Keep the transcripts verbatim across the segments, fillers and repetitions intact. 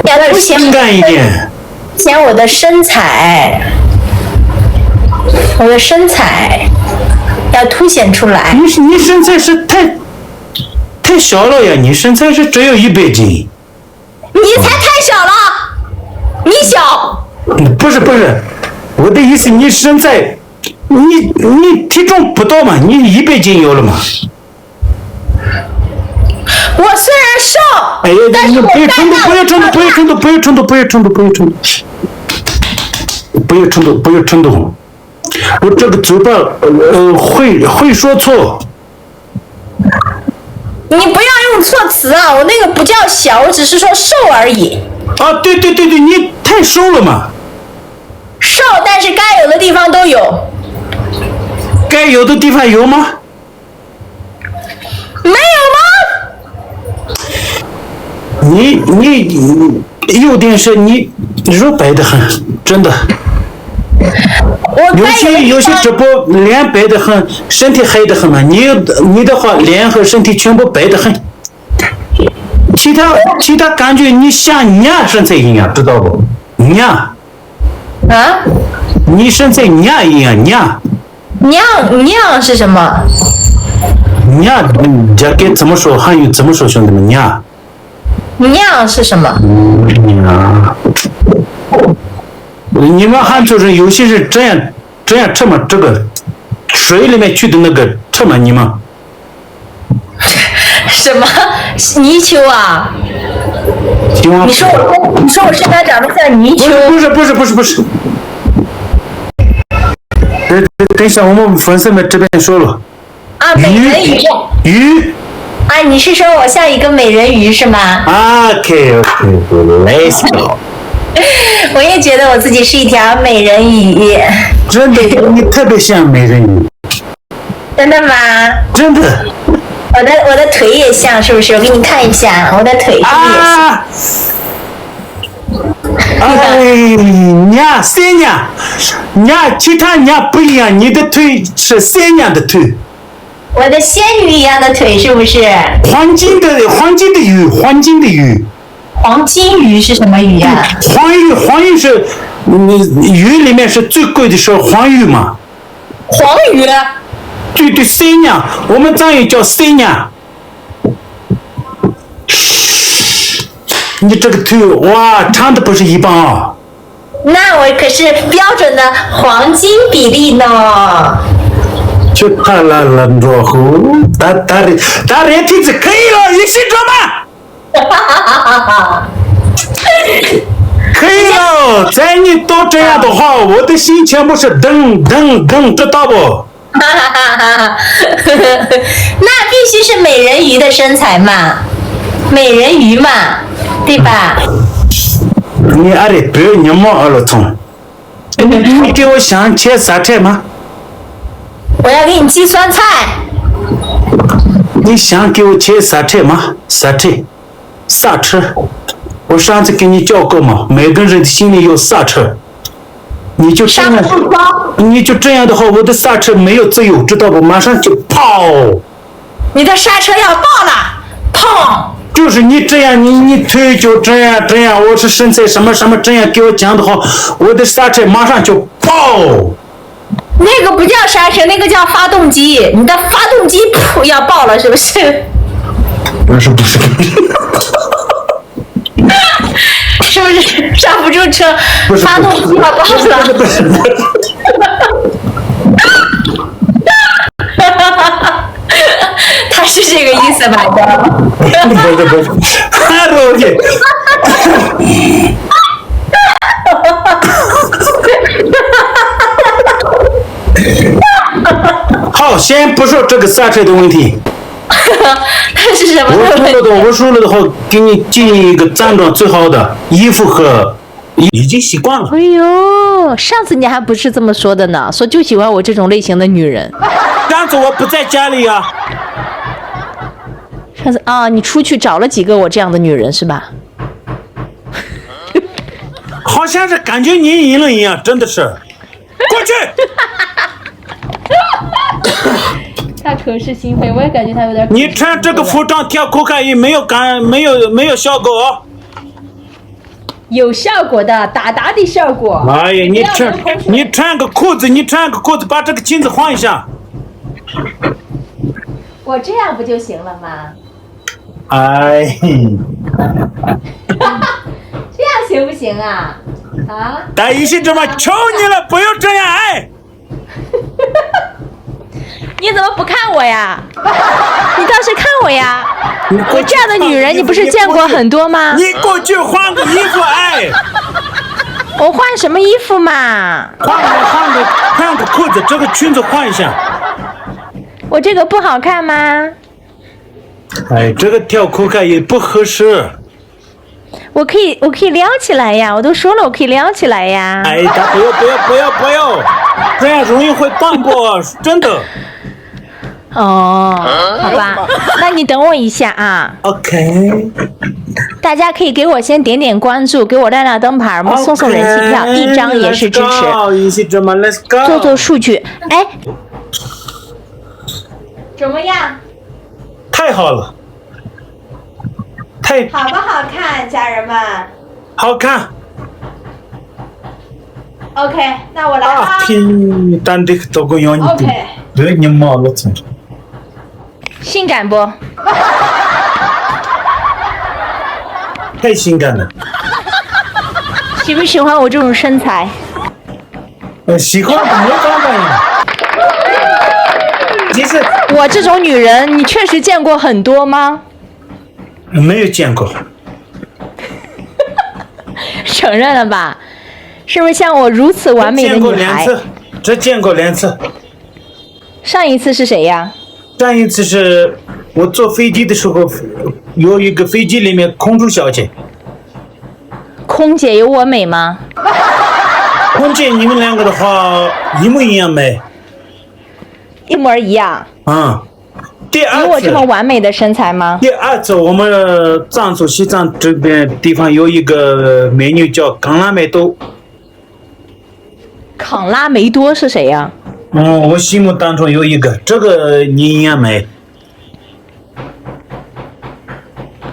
要凸显，凸显我的身材，我的身材要凸显出来。你你身材是太太小了呀，你身材是只有一百斤。你才太小了，你小。不是不是，我的意思，你身材，你你体重不到嘛，你一百斤有了嘛？我虽然瘦，哎呀，但是我不要冲动，不要冲动，不要冲动，不要冲动，不要冲动，不要冲动，不要冲动。我这个嘴巴，呃，会会说错。你不要用错词啊！我那个不叫小，我只是说瘦而已。啊，对对对对，你太瘦了嘛。瘦，但是该有的地方都有。该有的地方有吗？没有吗？你你有点是你肉白的很，真的。我有些有些直播脸白的很，身体黑的很嘛。你你的话，脸和身体全部白的很。其他其他感觉你像娘身材一样，知道不？娘。啊？你身材娘一样，娘。娘娘是什么？娘，这该怎么说？汉语怎么说，兄弟们？娘。娘是什么？娘。你们汉族人有些是这样这样吃吗？这个水里面去的那个吃吗？你们？什么泥鳅啊？青蛙。你说我，你说我身材长得像泥鳅？不是不是不是不是不是。等等一下，我们粉丝们这边说了。啊，美人鱼。鱼。啊，你是说我像一个美人鱼是吗？OK OK，let's go。我也觉得我自己是一条美人鱼。真的，你特别像美人鱼。真的吗？真的。我的我的腿也像，是不是？我给你看一下，我的腿是不是也像？啊。哎，娘，三娘，娘，其他娘不一样，你的腿是三娘的腿。我的仙女一样的腿是不是？黄金的黄金的鱼，黄金的鱼。黄金鱼是什么鱼呀？黄鱼，黄鱼是，嗯，鱼里面是最贵的是黄鱼嘛。黄鱼？对对，三娘，我们藏语叫三娘。你这个腿哇，长的不是一般啊。那我可是标准的黄金比例呢。去怕了了，落后，打打人打人体质可以了，你信着吗？可以了，再你多这样的话，我的心全部是噔噔噔，知道不？那必须是美人鱼的身材嘛，美人鱼嘛，对吧？你阿里不要你莫阿了冲，你给我想切啥菜吗？我要给你寄酸菜。你想给我切啥菜吗？啥菜？刹车。我上次给你教过嘛，每个人的心里有刹车。你就这样，你就这样的话，我的刹车没有自由，知道不？马上就砰！你的刹车要爆了，砰！就是你这样，你你腿就这样这样，我是身材什么什么这样给我讲的话，我的刹车马上就爆。那个不叫刹车，那个叫发动机。你的发动机噗要爆了，是不是？不是不是。是不是刹不住车？发动机要爆了。他是这个意思吧？不是不是，他说的。好，先不说这个刹车的问题。他是什么？我说了的，我说了的话，给你建议一个站桩最好的衣服和已经习惯了。哎呦，上次你还不是这么说的呢，说就喜欢我这种类型的女人。上次我不在家里呀。上次啊，你出去找了几个我这样的女人是吧？好像是感觉你赢了一样，真的是。过去。他口是心非，我也感觉他有点口是心非。你穿这个服装跳Coca也没有感没有没有效果哦。有效果的，达达的效果。哎呀，你穿不要流口水你穿个裤子，你穿个裤子，把这个裙子换一下。我这样不就行了吗？哎，这样行不行啊？啊？打游戏这么求你了，不要这样哎。你怎么不看我呀？你倒是看我呀！你过去我这样的女人，你不是见过很多吗？你过去换个衣服哎，我换什么衣服嘛？换个换个换个裤子，这个裙子换一下。我这个不好看吗？哎，这个跳Coca也不合适。我可以，我可以撩起来呀！我都说了，我可以撩起来呀！哎，他不要不要不要不要，这样容易会断过，真的。哦，好吧，那你等我一下啊！ OK，大家可以给我先点点关注，给我亮亮灯牌，我们送送人气票，一张也是支持。一起这么 Let's go，做做数据，哎，怎么样？太好了，太好不好看，家人们好看。？OK，那我来了啊。天，单这个都够用你 OK，对，你妈了，真性感不？太性感了。喜不喜欢我这种身材？呃，喜欢没办法呀。其实我这种女人，你确实见过很多吗？没有见过，承认了吧？是不是像我如此完美的见过女孩？两次，只见过两次。上一次是谁呀？上一次是我坐飞机的时候，有一个飞机里面空中小姐，空姐有我美吗？空姐你们两个的话一模一样美。一模一样，嗯，第二次有我这么完美的身材吗？第二次我们藏族西藏这边地方有一个美女叫康拉美多，康拉梅多是谁呀？嗯，我心目当中有一个，这个你应该没。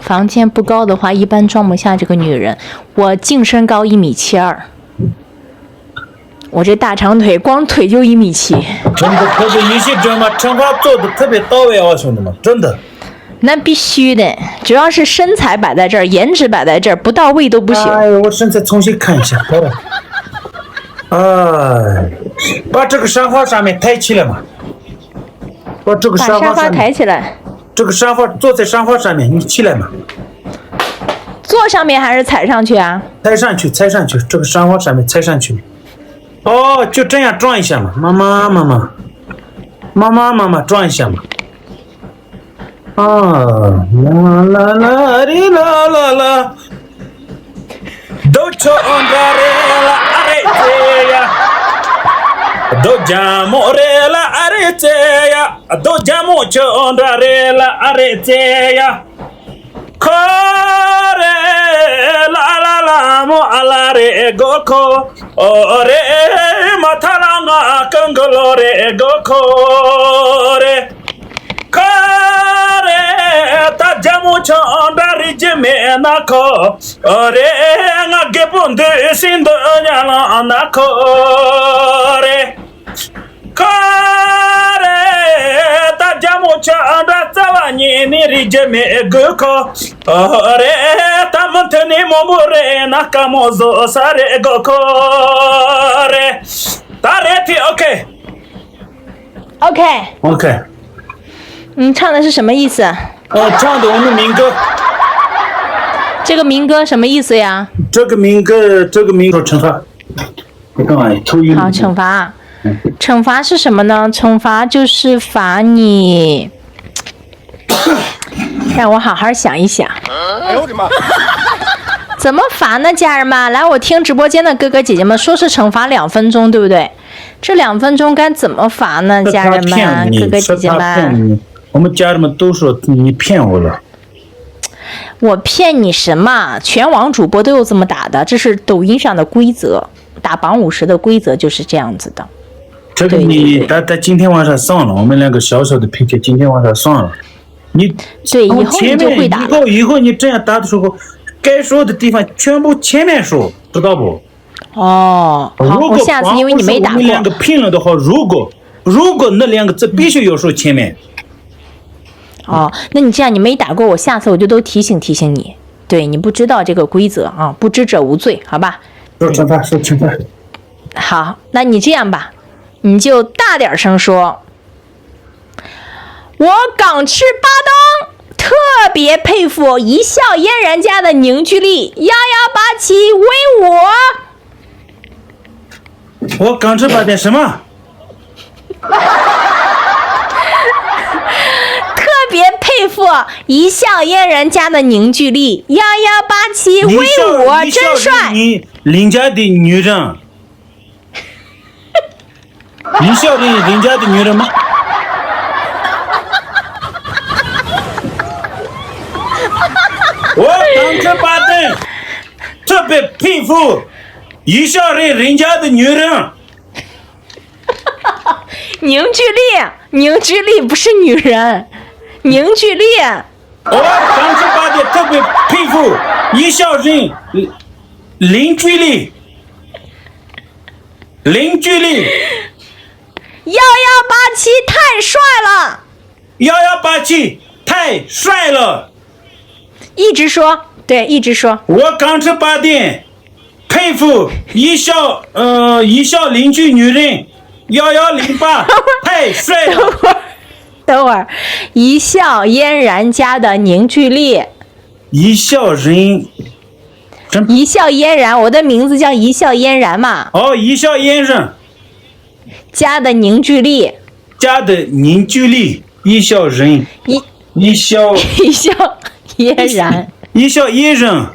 房间不高的话，一般装不下这个女人。我净身高一米七二，我这大长腿光腿就一米七。真的特别，你是知道吗？陈华做的特别到位啊，兄弟们，真的。那必须的，主要是身材摆在这儿，颜值摆在这儿，不到位都不行。哎，我身材重新看一下，好吧？哎，把这个沙发上面抬起来嘛，把这个把沙发沙发上面，抬起来，这个沙发坐在沙发上面，你起来嘛，坐上面还是踩上去啊？踩上去，踩上去，这个沙发上面踩上去。哦，就这样转一下嘛，妈妈妈妈，妈妈妈妈转一下嘛。啊，啦啦啦哩啦啦啦。都叫安达瑞拉阿瑞这呀，都叫莫瑞拉阿瑞这呀，都叫莫叫安达瑞拉阿瑞这呀。 Kore la la la mo ala re go ko, ore ma thala nga kangalo re go ko re. Kore ta jamu chonda ri jime na ko, ore nga gepundu sindu nyala na ko re. Kare ta jamu cha anda tsawa ni ni ri je me gu ko. Ore ta mun te ni mo mo re na ka mo zo sa re go ko re. Ta re ti, OK. OK， OK，你唱的是什么意思？呃，唱的我们民歌，这个民歌什么意思呀？这个民歌，这个民歌惩罚，你干嘛？抽烟？好，惩罚。惩罚是什么呢？惩罚就是罚你，让我好好想一想。哎呦我的妈！怎么罚呢，家人们？来，我听直播间的哥哥姐姐们说是惩罚两分钟，对不对？这两分钟该怎么罚呢，是他家人们、骗你，哥哥姐姐是他骗们？你。我们家人们都说你骗我了。我骗你什么？全网主播都有这么打的，这是抖音上的规则。打榜五十的规则就是这样子的。这个你，对，对，对。他他今天晚上算了，我们两个小小的PK，今天晚上算了。你对，以后你就会打了。以后以后你这样打的时候，该说的地方全部前面说，知道不？哦，好，我下次因为你没打过。如果我们两个拼了的话，如果如果那两个字必须要说前面。哦，那你这样你没打过，我下次我就都提醒提醒你。对，你不知道这个规则啊，不知者无罪，好吧？说惩罚，说惩罚。好，那你这样吧，你就大点声说。我港区巴登特别佩服一笑嫣然家的凝聚力，幺幺八七威武！我港区巴登什么？特别佩服一笑嫣然家的凝聚力，幺幺八七威武，真帅！林家的女人。 你笑林林家的女人吗？我当时巴登特别佩服一笑林林家的女人。凝聚力，凝聚力不是女人，凝聚力。 我当时巴登特别佩服一笑人林居力，林居力，幺幺八七太帅了，幺幺八七太帅了，一直说，对，一直说。我当时巴登 佩服一笑，呃，一笑林居女人，幺幺零八，太帅了。等会儿，一笑嫣然家的凝聚力。一笑人，一笑嫣然，我的名字叫一笑嫣然嘛。哦，一笑嫣然。家的凝聚力。家的凝聚力，一笑人，一一笑一笑嫣然，一笑嫣然。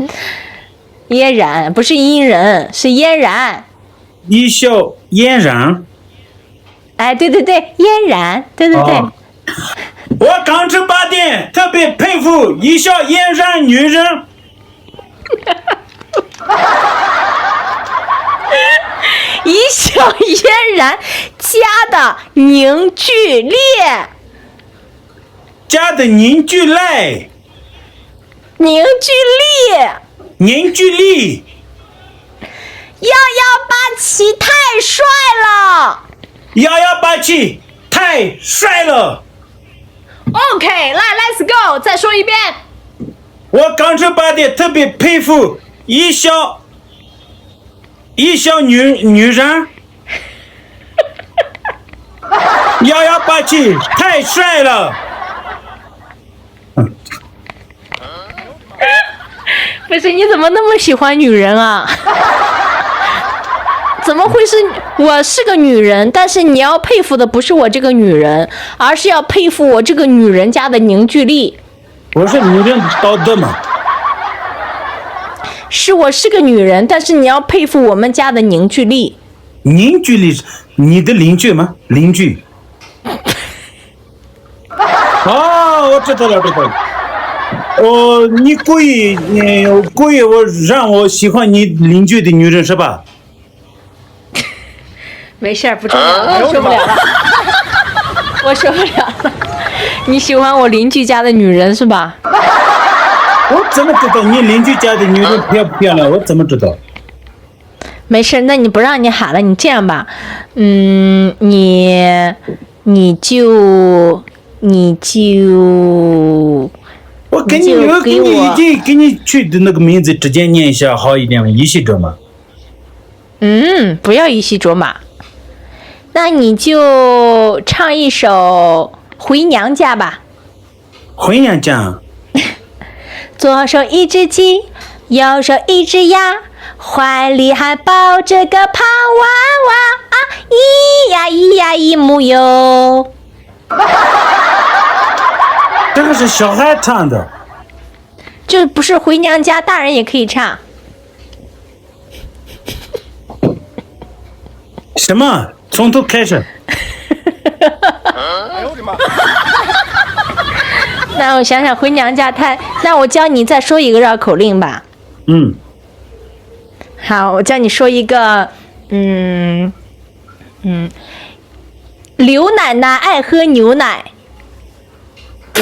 嫣然，不是嫣然，是嫣然。一笑嫣然。哎，对对对，嫣然，对对对。哦我刚吃八点，特别佩服一笑嫣然女人。一笑嫣然家的凝聚力。 家的凝聚力。凝聚力。凝聚力。幺幺八七太帅了。幺幺八七太帅了。 OK，来，Let's go，再说一遍。我刚吃八点，特别佩服一笑。 一笑女女人。幺幺八七太帅了。不是，你怎么那么喜欢女人啊？怎么会是我是个女人，但是你要佩服的不是我这个女人，而是要佩服我这个女人家的凝聚力。 我是女人道德嘛。是我是个女人，但是你要佩服我们家的凝聚力。凝聚力，你的邻居吗？邻居。哦，我知道了，知道了。哦，你故意，你故意我让我喜欢你邻居的女人是吧？ 没事儿，不重要，我受不了了，我受不了了。你喜欢我邻居家的女人是吧？我怎么知道你邻居家的女人漂不漂亮？我怎么知道？没事，那你不让你喊了，你这样吧，嗯，你你就你就我给你，我给你已经给你取的那个名字直接念一下好一点，一息着嘛。 嗯，不要一息卓玛。那你就唱一首《回娘家》吧。回娘家。左手一只鸡，右手一只鸭，怀里还抱着个胖娃娃啊，咿呀咿呀咿木哟。这个是小孩唱的。就不是回娘家，大人也可以唱。 什么？从头开始。那我想想，回娘家太……那我教你再说一个绕口令吧。嗯。好，我教你说一个，嗯嗯，刘奶奶爱喝牛奶。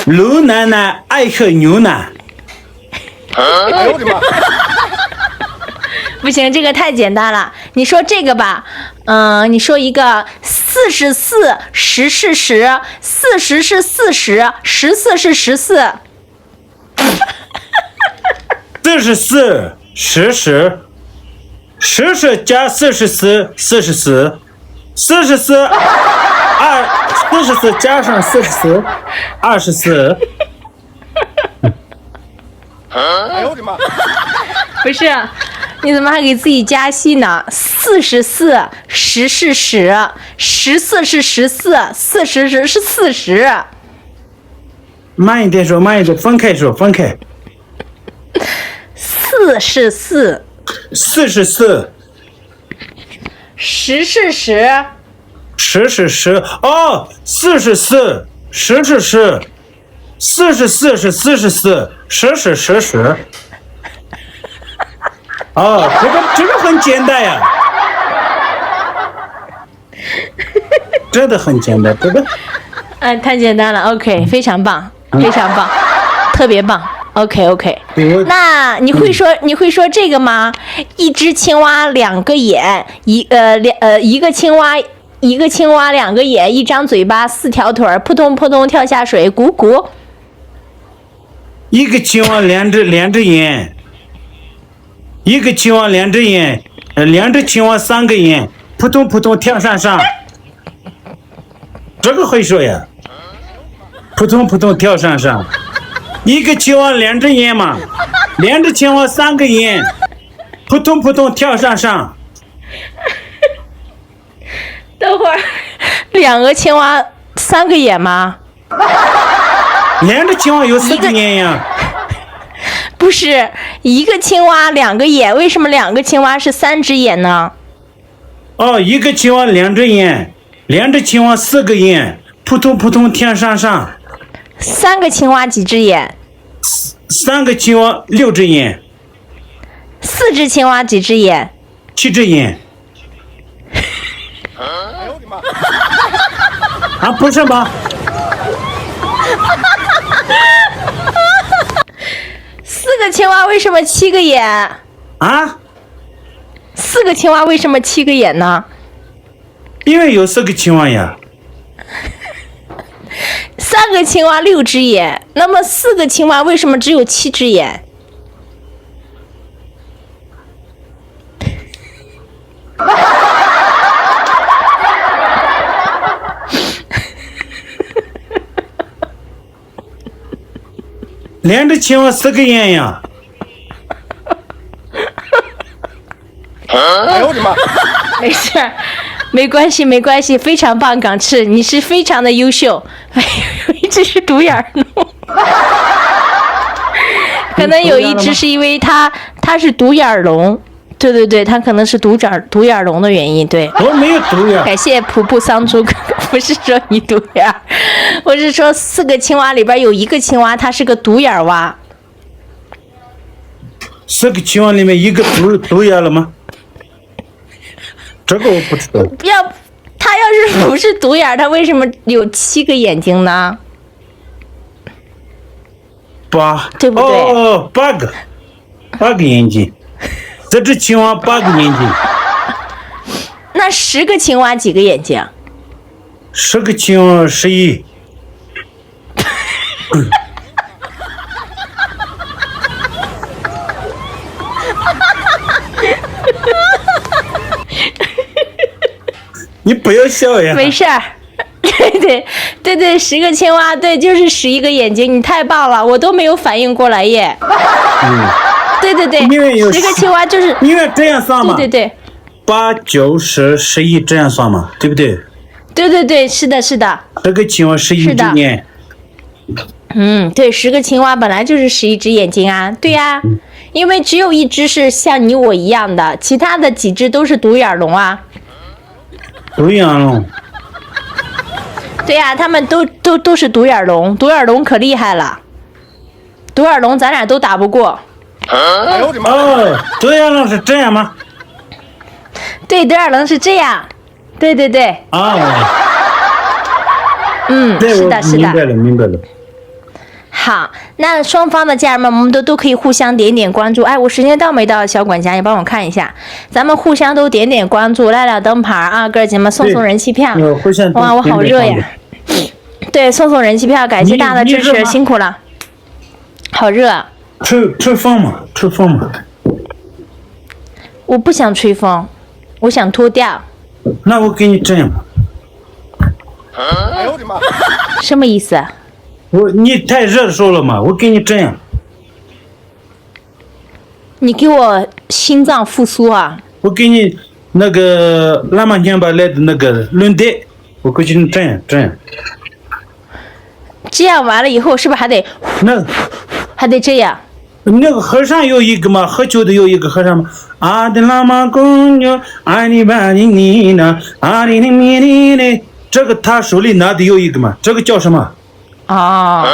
刘奶奶爱喝牛奶。哎呦我的妈！不行，这个太简单了。你说这个吧，嗯、你说一个四十四，十是十，四十是四十，十四是十四。四十四，十十，十十加四十四，四十四，四十四，二，四十四加上四十四，二十四。哎呦我的妈！不是，你怎么还给自己加戏呢？四十四，十是十，十四是十四，四十是四十。慢一点说，慢一点，分开说，分开。四是四，四十四，十是十，十是十，哦，四十四，十是十，四十四是四十四，十是十十。哦，这个这个很简单呀。真的很简单，这个。嗯，太简单了。OK，非常棒，非常棒，特别棒。OK OK。那你会说你会说这个吗？一只青蛙两个眼，一呃两呃一个青蛙一个青蛙两个眼，一张嘴巴，四条腿儿，扑通扑通跳下水，咕咕。一个青蛙两只两只眼，一个青蛙两只眼，呃，两只青蛙三个眼，扑通扑通跳上上。这个会说呀，扑通扑通跳上上。一个青蛙两只眼嘛，两只青蛙三个眼，扑通扑通跳上上。等会儿，两个青蛙三个眼吗？两只青蛙有四个眼呀。不是，一个青蛙两个眼，为什么两个青蛙是三只眼呢？哦，一个青蛙两只眼，两只青蛙四个眼，扑通扑通天上上。三个青蛙几只眼？三个青蛙六只眼。四只青蛙几只眼？七只眼。啊，不是吧？四个青蛙为什么七个眼？啊？四个青蛙为什么七个眼呢？因为有四个青蛙呀。三个青蛙六只眼，那么四个青蛙为什么只有七只眼？两只青蛙四个眼呀。哎呦我的妈！没事儿，没关系，没关系，非常棒，港赤，你是非常的优秀。有一只是独眼儿龙，可能有一只是因为它它是独眼儿龙。对对对，它可能是独眼儿独眼儿龙的原因。对，我没有独眼儿。感谢瀑布桑珠哥哥，不是说你独眼儿，我是说四个青蛙里边有一个青蛙，它是个独眼儿蛙。四个青蛙里面一个独独眼了吗？这个我不知道。要他要是不是独眼儿，他为什么有七个眼睛呢？八，对不对？哦，八个，八个眼睛，这只青蛙八个眼睛。那十个青蛙几个眼睛？十个青蛙十一。你不要笑呀！没事儿。对对对对，十个青蛙，对，就是十一个眼睛，你太棒了，我都没有反应过来耶。嗯，对对对，因为有十个青蛙就是，因为这样算嘛，对对对，八九十十一这样算嘛，对不对？对对对，是的是的，十个青蛙十一只眼。嗯，对，十个青蛙本来就是十一只眼睛啊，对呀，因为只有一只是像你我一样的，其他的几只都是独眼龙啊。独眼龙。对呀，他们都都都是独眼龙，独眼龙可厉害了，独眼龙咱俩都打不过。哎呦我的妈！哦，独眼龙是这样吗？对，德尔能是这样。对对对，啊，嗯，对，是的，我是的。明白了，明白了。好，那双方的家人们，我们都都可以互相点点关注。哎，我时间到没到？小管家，你帮我看一下，咱们互相都点点关注，亮亮灯牌啊，哥儿姐们送送人气票。对，呃，互相点，哇，我好热呀！点点关注。对，送送人气票，感谢大家的支持，你，你热吗？辛苦了。好热啊。吹，吹风嘛，吹风嘛。我不想吹风，我想脱掉。那我给你这样吧。什么意思啊？我，你太热的时候了嘛，我给你这样。你给我心脏复苏啊！我给你那个拉玛年巴来的那个轮胎，我给你这样，这样。这样完了以后，是不是还得那还得这样？那个和尚有一个嘛，喝酒的有一个和尚嘛，阿的拉玛公牛，阿里巴里尼呢，阿里里米里呢，这个他手里拿的有一个嘛，这个叫什么？哦，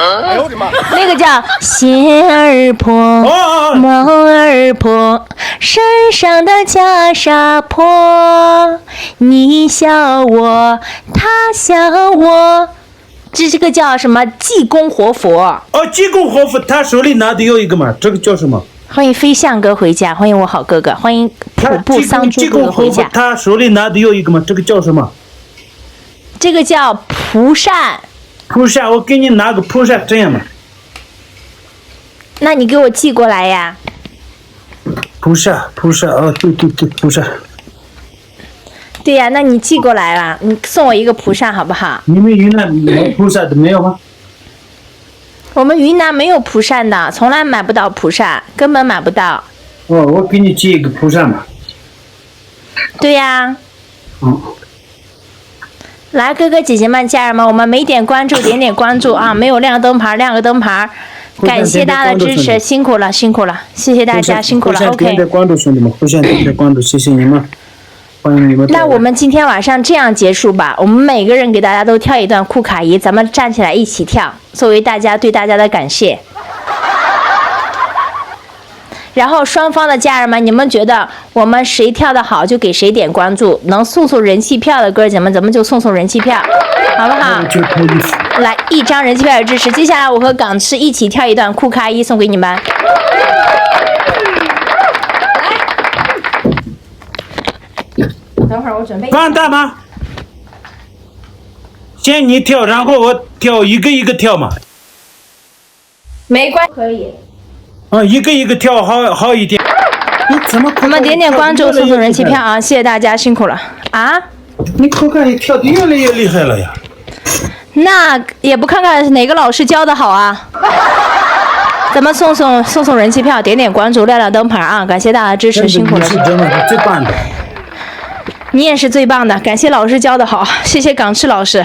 那个叫仙儿婆，哦哦哦，猫儿婆，山上的袈裟婆，你笑我，他笑我。这这个叫什么？济公活佛。哦，济公活佛，他手里拿的有一个嘛，这个叫什么？欢迎飞象哥回家，欢迎我好哥哥，欢迎普布桑猪哥哥回家。他手里拿的有一个嘛，这个叫什么？这个叫蒲扇。蒲扇，我给你拿个蒲扇，这样嘛。那你给我寄过来呀。蒲扇，蒲扇，哦，对对对，蒲扇。对呀，那你寄过来了，你送我一个蒲扇好不好？你们云南没蒲扇的没有吗？我们云南没有蒲扇的，从来买不到蒲扇，根本买不到。哦，我给你寄一个蒲扇吧。对呀。嗯。来，哥哥姐姐们、家人们，我们没点关注，点点关注啊！没有亮灯牌，亮个灯牌。感谢大家的支持，辛苦了，辛苦了，谢谢大家，辛苦了。互相点点关注，兄弟们，互相点点关注，谢谢你们。欢迎你们。那我们今天晚上这样结束吧，我们每个人给大家都跳一段库卡伊，咱们站起来一起跳，作为大家对大家的感谢。然后双方的家人们，你们觉得我们谁跳得好，就给谁点关注，能送送人气票的哥儿姐们，咱们就送送人气票，好不好？来，一张人气票的支持。接下来我和港视一起跳一段库卡伊，送给你们。等会儿我准备。干大吗？先你跳，然后我跳，一个一个跳嘛。没关系，可以。啊，一个一个跳好，好一点。你怎么可能？我们点点关注，送送人气票啊！谢谢大家，辛苦了啊！你看看，你跳的越来越厉害了呀！那也不看看哪个老师教的好啊？咱们送送送送人气票，点点关注，亮亮灯牌啊！感谢大家支持，辛苦了。你是真的是最棒的。你也是最棒的，感谢老师教的好，谢谢港视老师。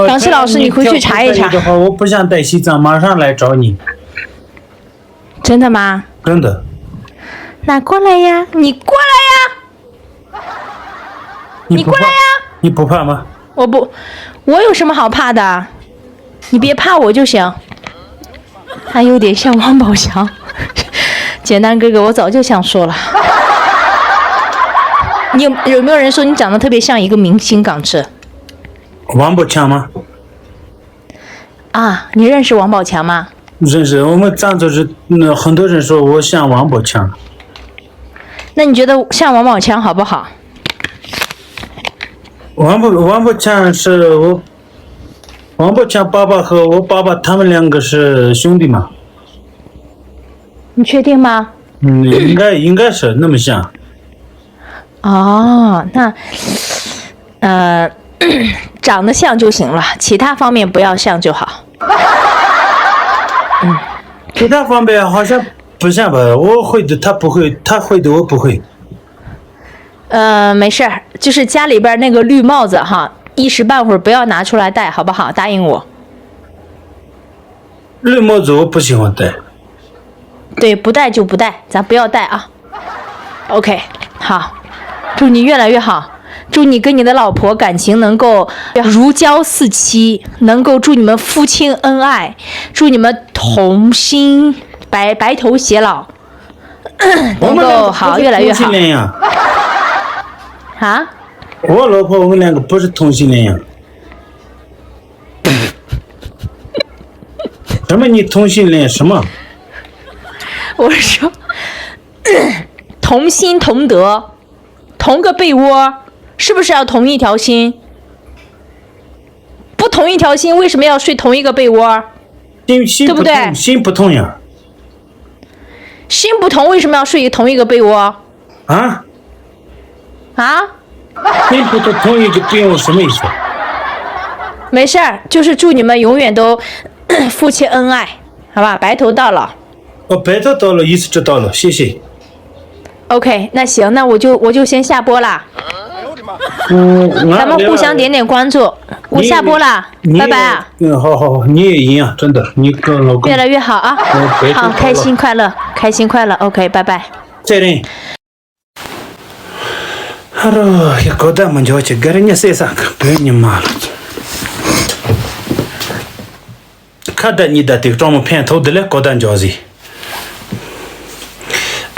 港视老师，你回去查一查。的话，我不想带西藏，马上来找你。真的吗？真的。那过来呀，你过来呀，你不怕？你过来呀。你不怕吗？我不，我有什么好怕的？你别怕我就行。他有点像王宝强。简单哥哥，我早就想说了。你有有没有人说你长得特别像一个明星港视？王宝强吗？啊，你认识王宝强吗？认识，我们藏族人，嗯，很多人说我像王宝强。那你觉得像王宝强好不好？王宝王宝强是我，王宝强爸爸和我爸爸他们两个是兄弟嘛。你确定吗？嗯，应该应该是那么像。哦，那呃，长得像就行了，其他方面不要像就好。其他方面好像不像吧？我会的他不会，他会的我不会。呃，没事儿，就是家里边儿那个绿帽子哈，一时半会儿不要拿出来戴，好不好？答应我。绿帽子我不喜欢戴。对，不戴就不戴，咱不要戴啊。OK，好，祝你越来越好，祝你跟你的老婆感情能够如胶似漆，能够祝你们夫妻恩爱，祝你们同心白白头偕老。能够好，越来越好。我们两个不是同性恋呀。啊？我老婆我们两个不是同性恋呀。什么你同性恋什么？我是说，同心同德，同个被窝，是不是要同一条心？不同一条心，为什么要睡同一个被窝？心心不痛，对不对？心不痛呀。心不同，为什么要睡同一个被窝？啊？啊？心不痛，同一个被窝什么意思？没事儿，就是祝你们永远都夫妻恩爱，好吧？白头到老。哦，白头到老，意思知道了，谢谢。OK，那行，那我就我就先下播啦。嗯，咱们互相点点关注，我下播啦，你拜拜啊。嗯，好好好，你也一样，真的，你跟老公越来越好啊。嗯，白头到老。好，开心快乐，开心快乐。OK，拜拜。再见。ཧ་རོ་ཡ་གོ་ད་མི་འཇོག་ཅིག་གར་ཉི་སེ་ས་བོད་ཉི་མ་ལ། ཁ་ད་ཉི་ད་དེ་གྲོང་མོ་ཕན་ཐོགས་དེ་ལས་གོ་ད་འཇོག་ཟིག་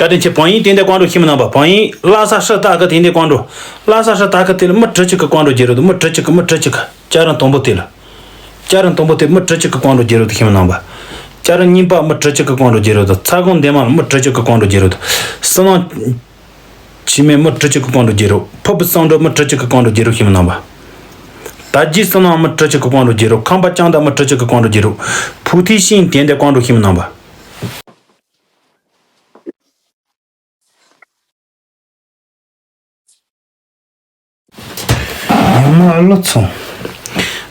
བཀའ་དྲིན་ཆེ། བང་ཡིན་དེ་འདྲ་ཀོང་ཀྲོ་ཤི་མི་ནང་པ། བང་ཡིན་ལྷ་ས་ཧྲི་ཏ་ཁི་དེ་འདྲ་ཀོང་ཀྲོ། ལྷ་ས་ཧྲི་ཏ་ཁི་དེ་ལ་མི་དྲུག་ཅིག་གི་ཀོང་ཀྲོ་རྒྱལ་རབས་དུ། མི་དྲུག་ཅིག་གི་མི་དྲུག་ཅིག་གི། ལྕགས་རི་དང་པོ་དེ་ལ། ལྕགས་རི་དང་པོ་དེ་མི་དྲུག་ཅིག་གི་ཀོང་ཀྲོ་རྒྱལ་རབས་དུ་ཤི་མི་ནང་པ། ལྕགས་རི་གཉིས་པ་མི་དྲུག་ཅིག་གི་ཀོང་ཀྲོ་རྒྱལ་རབས་དུ། ཚ་གོང་འདན་མ་ལ་མི་དྲུག་ཅིག་གི་ཀོང་ཀྲོ་རྒྱལ་རབས་དུ། བསོད་ནམས་འཆི་མེད་མི་དྲུག་ཅིག་གི་ཀོང་ཀྲོ་རྒྱལ་རབས། ཕུར་བུ་བསམ་གྲུབ་མི་དྲུག་ཅིག་གི་ཀོང་ཀྲོ་རྒྱལ་རབས་ཤི་མི་ནང་པ། དར་རྒྱས་བསོད་ནམས་མི་དྲུག་ཅིག་གི་ཀོང་ཀྲོ་རྒྱལ་རབས། ཁམས་པ་ལྕང་དར་མི་དྲུག་ཅིག་གི་ཀོང་ཀྲོ་རྒྱལ་རབས། ཕུག་ཐི་ཤིན་དེ་འདྲ་ཀོང་ཀྲོ་ཤི་མི་ནང་པ། ཉི་མ་བློ་ཚོང་།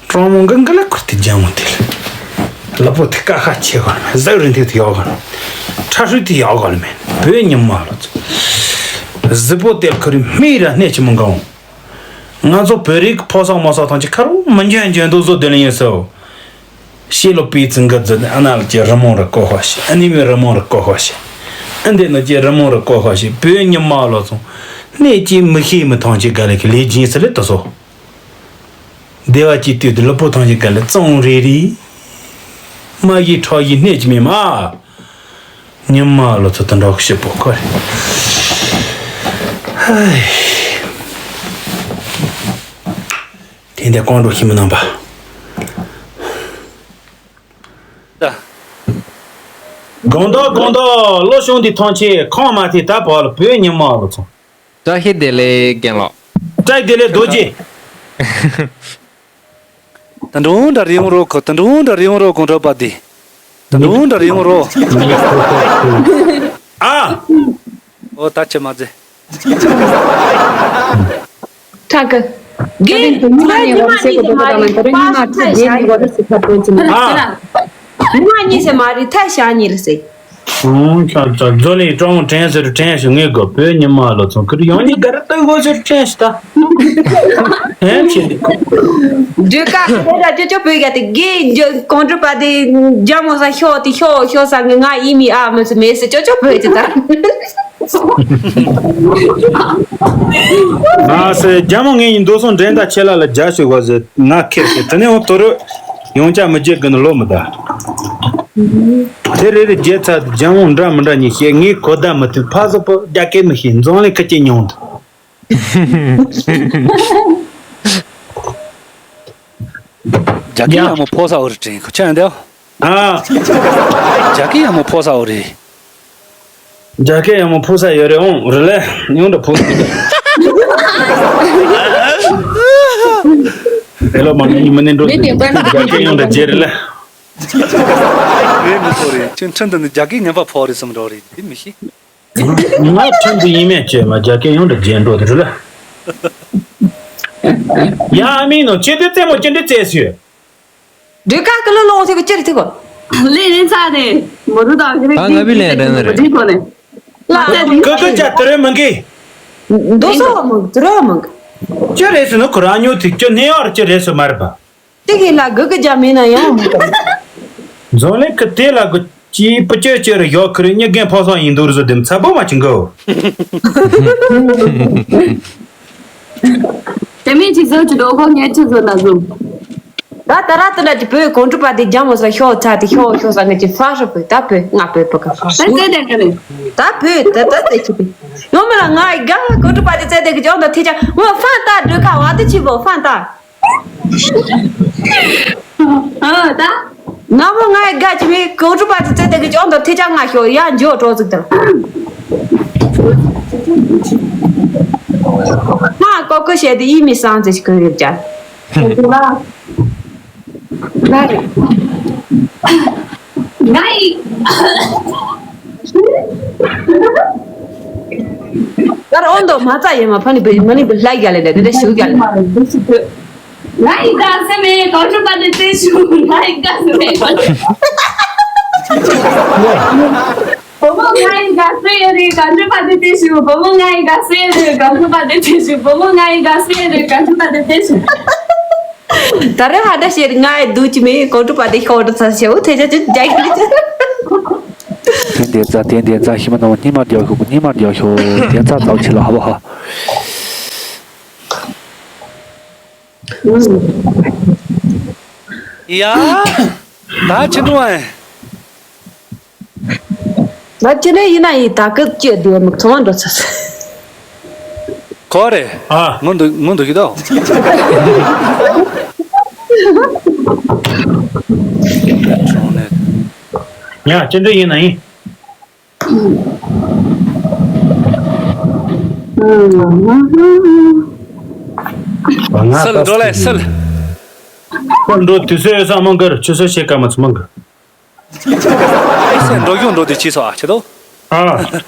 གྲོང་མོ་འགའ་འགའ་ལ་ཁུར་ཏེ་རྒྱ་མོ་དེ་ལ། ལ་པོ་དེ་ཀ་ཁ་ཆེ་གོ་ནི་མེད། ཟའུ་རིན་ཐེ་དེ་ཡོག་གོ་ནི། ཁྲ་ཧྲུལ་དེ་ཡོག་གོ་ནི་མེད། བོད་ཉི་མ་བློ་ཚོང་། གཟི་པོ་དེ་ལ་ཁུར་མི་ར་སྣེ་ཆི་མོ་འགའ་འོང་། ང་ཚོ་བོད་རིགས་ཕོ་སོག་མོ་སོག་ཐང་ཆེ་ཁ་རུ་མི་འཇོན་འཇོན་དུ་བཟོ་དེ་ལ་ཡིན་སོ། ཤེས་ལོ་པི་ཙི་འགི་ཙི་ཨ་ན་ལ་ཅི་རི་མོ་རི་ཀོ་ཧོ་ཤི། ཨ་ནི་མི་རི་མོ་རི་ཀོ་ཧོ་ཤི། ཨ་འདི་ནི་ཅི་རི་མོ་རི་ཀོ་ཧོ་ཤི། བོད་ཉི་མ་བློ་ཚོང་། གནས་ཀྱི་མི་ཤེས་མི་ཐང་ཆེ་ག་ལེ་གི་ལས་སྦྱིན་སི་ལེ་དུ་སོ། སྡེ་བ་ཀྱི་དུས་དུ་ལུ་པོ་ཐང་ཆེ་ག་ལེ་བཙོང་རེ་རེ། མ་གི་ཁྲོ་གི་གནས་ཀྱི་མི་མ། ཉི་མ་བློ་ཚོ་དུ་འགྲོ་གི་ཤི་པོ་ཁོ་རེ། ཧའི། དེ་འདྲ་ཀོང་ཀྲོ་ཤི་མི་ནང་པ། དགོང་དག་དགོང་དག་བློ་ཤོང་འདི་ཐང་ཆེ་ཁོང་མ་ཐེ་ད་བ་ལ་བོད་ཉི་མ་ལ་ཚོང་། བཀྲ་ཤིས་བདེ་ལེགས་རྒན་ལགས། བཀྲ་ཤིས་བདེ་ལེགས་རྡོ་རྗེ། ད་འགྲོ་འདྲ་རེ་ཡོང་རོགས་ཁོ། ད་འགྲོ་འདྲ་རེ་ཡོང་རོགས་གོང་ཁྲོ་པ་འདི། ད་འགྲོ་འདྲ་རེ་ཡོང་རོགས། ཨ། ཨོ་ད་ཆེ་མ་ཛེ། ཁྲག་གི། རྒན་ཚང་མ་ཉི་མ་གཉིས་ཀྱི་མ་རེད། པ་ཐ་ཤ་ཉི་རེད། ཨ། ཉི་མ་གཉིས་ཀྱི་མ་རེད། ཐ་ཤ་ཉི་རེད་ཟེར། ཨོ་ཁྱོད་ཚོ་བཟོ་ལེན་ཀྲོང་དྲན་ཟེར་དྲན་ཞུ་ངེས་གོ། བོད་ཉི་མ་ལོ་ཚོང་ཁུར་ཡང་ཉི་ག་རེ་ལྟོས་གོ་ཟེར་དྲན་ཞུ་ད། ཨེ་ཆེ། འདྲུད་ཀ་ཁ་ལས་ར་ཅོ་ཅོ་བོད་ག་དེ་རྒན་གོང་དྲུག་པ་དེ་རྒྱ་མོ་ས་ཤོག་དེ་ཤོག་ཤོག་ས་ངི་ང་ཡིན་མི་ཨ་མི་ཚོ་མེད་ཟེར་ཅོ་ཅོ་བོད་ཅི་ད། ང་ཟེར་རྒྱ་མོ་ངེད་ཡིན་འདུག་སོང་འདྲེན་ད་ཆེ་ལ་ལ་རྒྱ་ཞུ་གོ་ཟེར་ང་ཁེར་ཁེར་དེ་ནས་འོ་དོ་རུ་ཡོང་ཅག་མི་རྒྱལ་གི་ནི་ལོ་མི་ད། དེ་རེ་རེ་རྒྱལ་ཚ་དེ་རྒྱ་མོ་འདྲ་མི་འདྲ་ཉིད་བཤད་ངས་གོ་བརྡ་མི་ཐུབ། ཕ་སོག་པོ་རྒྱ་སྐད་མི་ཤེས། འཛོང་ལས་ཁ་ཅིག་ཉུང་དུ། རྒྱ་སྐད་ཡག་མོ་ཕོ་ས་འོ་རེ་དྲན་ཁོ་ཆ་འདེའོ། ཨ། རྒྱ་སྐད་ཡག་མོ་ཕོ་ས་འོ་རེ། རྒྱ་སྐད་ཡག་མོ་ཕོ་ས་ཡོད་རེད། འོང་རེ་ལེ་ཡོང་འདྲ་ཕོ་ས་འདུག་ཨེ་ལོ་མ་ནི་མི་ནི་འགྲོ་འདུག་རྒྱ་སྐད་ཡོང་འདྲ་རྗེ་རེ་ལེ། རེད་མི་ཚོ་རེད། ཁྱོད་ཁྲིན་དུ་ནི་རྒྱ་སྐད་ངན་པ་ཕོ་རེ་གསུམ་འགྲོ་རེད་དེ་མི་ཤེས། ང་ཁྲིན་དུ་ཡིན་མེད་ཅེས་མ་རྒྱ་སྐད་ཡོང་འདྲ་རྗེ་འགྲོ་དེ་རེ་ལེ། ཡ་ཨ་མི་ནོ་ཅི་དེ་རྩེད་མོ་ཅི་འདྲ་རྩེད་སུས། འདྲུད་ཀ་ཀི་ལོ་ལོང་ཐེ་གོ་ཅི་རེད་ཐེ་གོ། ལེ་ལེ་ཚ་ནས་མོ་རུ་དང་གི་རེ་ད་ང་བི་ལེ་རེ་ནི་རེད། ལ་ཀི་ཀི་ཅ་དེ་རེ་མི་འགི། འདོ་སོ་མི་དེ་རེ་མི་འགི། ཅི་རེད་ཟེར་ན་ཁོ་རང་ཉོ་ཐིག་ཅི་ནེ་ཡོར་ཅི་རེད་ཟེར་མ་རེད་པ། ཏི་གི་ལ་གི་གི་རྒྱ་མེད་ན་ཡང་མི་གི། འཛོ་ལེ་ཀི་དེ་ལ་གི་ཅི་པི་ཅི་ཅི་རེ་ཡོ་ཁི་རེ་ཉི་རྒན་ཕོ་སོང་ཡིན་འདུག་རེད་ཟེར་དེ་ཚ་པོ་མ་ཅི་འགི། དེ་མིན་ཅི་ཟེར་ཅི་འགྲོ་ཁོ་ངས་ཅི་ཟེར་ན་ཟུམ། ད་ད་ར་ཏི་ན་ཅི་བོད་གོང་དྲུག་པ་དེ་རྒྱ་མོ་ས་ཤོག་ཚ་དེ་ཤོག་ཤོག་ས་ང་ཅི་ཧྥ་ཧྲི་བོད་ད་བོད་ང་བོད་བོད་ག་ཧྥ་ཧྲི་ད་བོད་ད་ད་ད་ཅི་བོད་ཡོང་མི་ལ་ང་ཡི་ག་གོང་དྲུག་པ་དེ་ཙེ་དེ་གི་ཅོག་འདི་ཐེ་ཅག་ངོ་ཧྥ་ད་འགྲོ་ཁ་བ་དེ་ཅི་བོ་ཧྥ་ད། ཨ་ད། ན་མོ་ང་ཡི་ག་ཅི་བོད་གོང་དྲུག་པ་དེ་ཙེ་དེ་གི་ཅོག་འདི་ཐེ་ཅག་ང་ཤོག་ཡ་འཇོག་གྲོགས་ཚིག་དང་། ང་ཀོ་ཀོ་བཤད་དེ་ཡིད་མི་སང་ཙེ་ཞིག་གི་ཡོད་ཅག་ང་ཡི། ད་ར་ཨོ་འདོ་མ་རྩ་ཡེ་མ་ཕ་ནི་བེ་མ་ནི་བེ་ལྷ་རྒྱ་ལེ་ལེ་དེ་འདྲ་ཞུ་རྒྱ་ལེ། ང་ཡི་དགའ་སེམས་མེད་གོང་དྲུག་པ་དེ་ཚེ་ཞུ་ང་ཡི་དགའ་སེམས་མེད་གོང་དྲུག་བུ་མོ་ང་ཡི་དགའ་སེམས་ཡོད་རེད་གོང་དྲུག་པ་དེ་ཚེ་ཞུ། བུ་མོ་ང་ཡི་དགའ་སེམས་ཡོད་རེད་གོང་དྲུག་པ་དེ་ཚེ་ཞུ། བུ་མོ་ང་ཡི་དགའ་སེམས་ཡོད་རེད་གོང་དྲུག་པ་དེ་ཚེ་ཞུ། ད་རེས་ཧ་ད་ཤེར་ང་ཡི་འདུག་ཅི་མེད་གོང་དྲུག་པ་དེ་ཤོར་འགྲོ་ཚར་ཤེའུ་ཐེ་ཆ་ཅི་རྒྱག་གི་རེད། དེ་འདྲ་ཙ་དེ་འདྲ་ཙ་ཤི་མ་ནོ་སྙི་མ་རྒྱག་ཤོག་སྙི་མ་རྒྱག་ཤོག་དེ་ཙ་ཙག་ཆེ་ལ་ཧ་བ་ཧ། ཡ། ད་ཅི་འདུག་ཨེ། ང་ཅི་ནས་ཡིན་ན་ཡིན་ད་སྐབས་ཀྱི་སྡེ་མི་ཚང་མ་འགྲོ་ཚར། གོ་རེད། ཨ། ངོ་འདུག་ངོ་འདུག་གི་ད། ཡ་ཅི་འདྲ་ཡིན་ན་ཡིན། སལ་འགྲོ་ལེ་སལ། སལ་འགྲོ་དུས་ཚོད་ཡོད་ས་མང་གར་ཆུ་ཚོད་ཕྱེད་ཀ་མ་ཚོད་མང་གར། སེམས་འགྲོ་རྒྱུ་འགྲོ་དེ་ཕྱིས་སོ་ཨ་ཆེ་དོ། ཨ།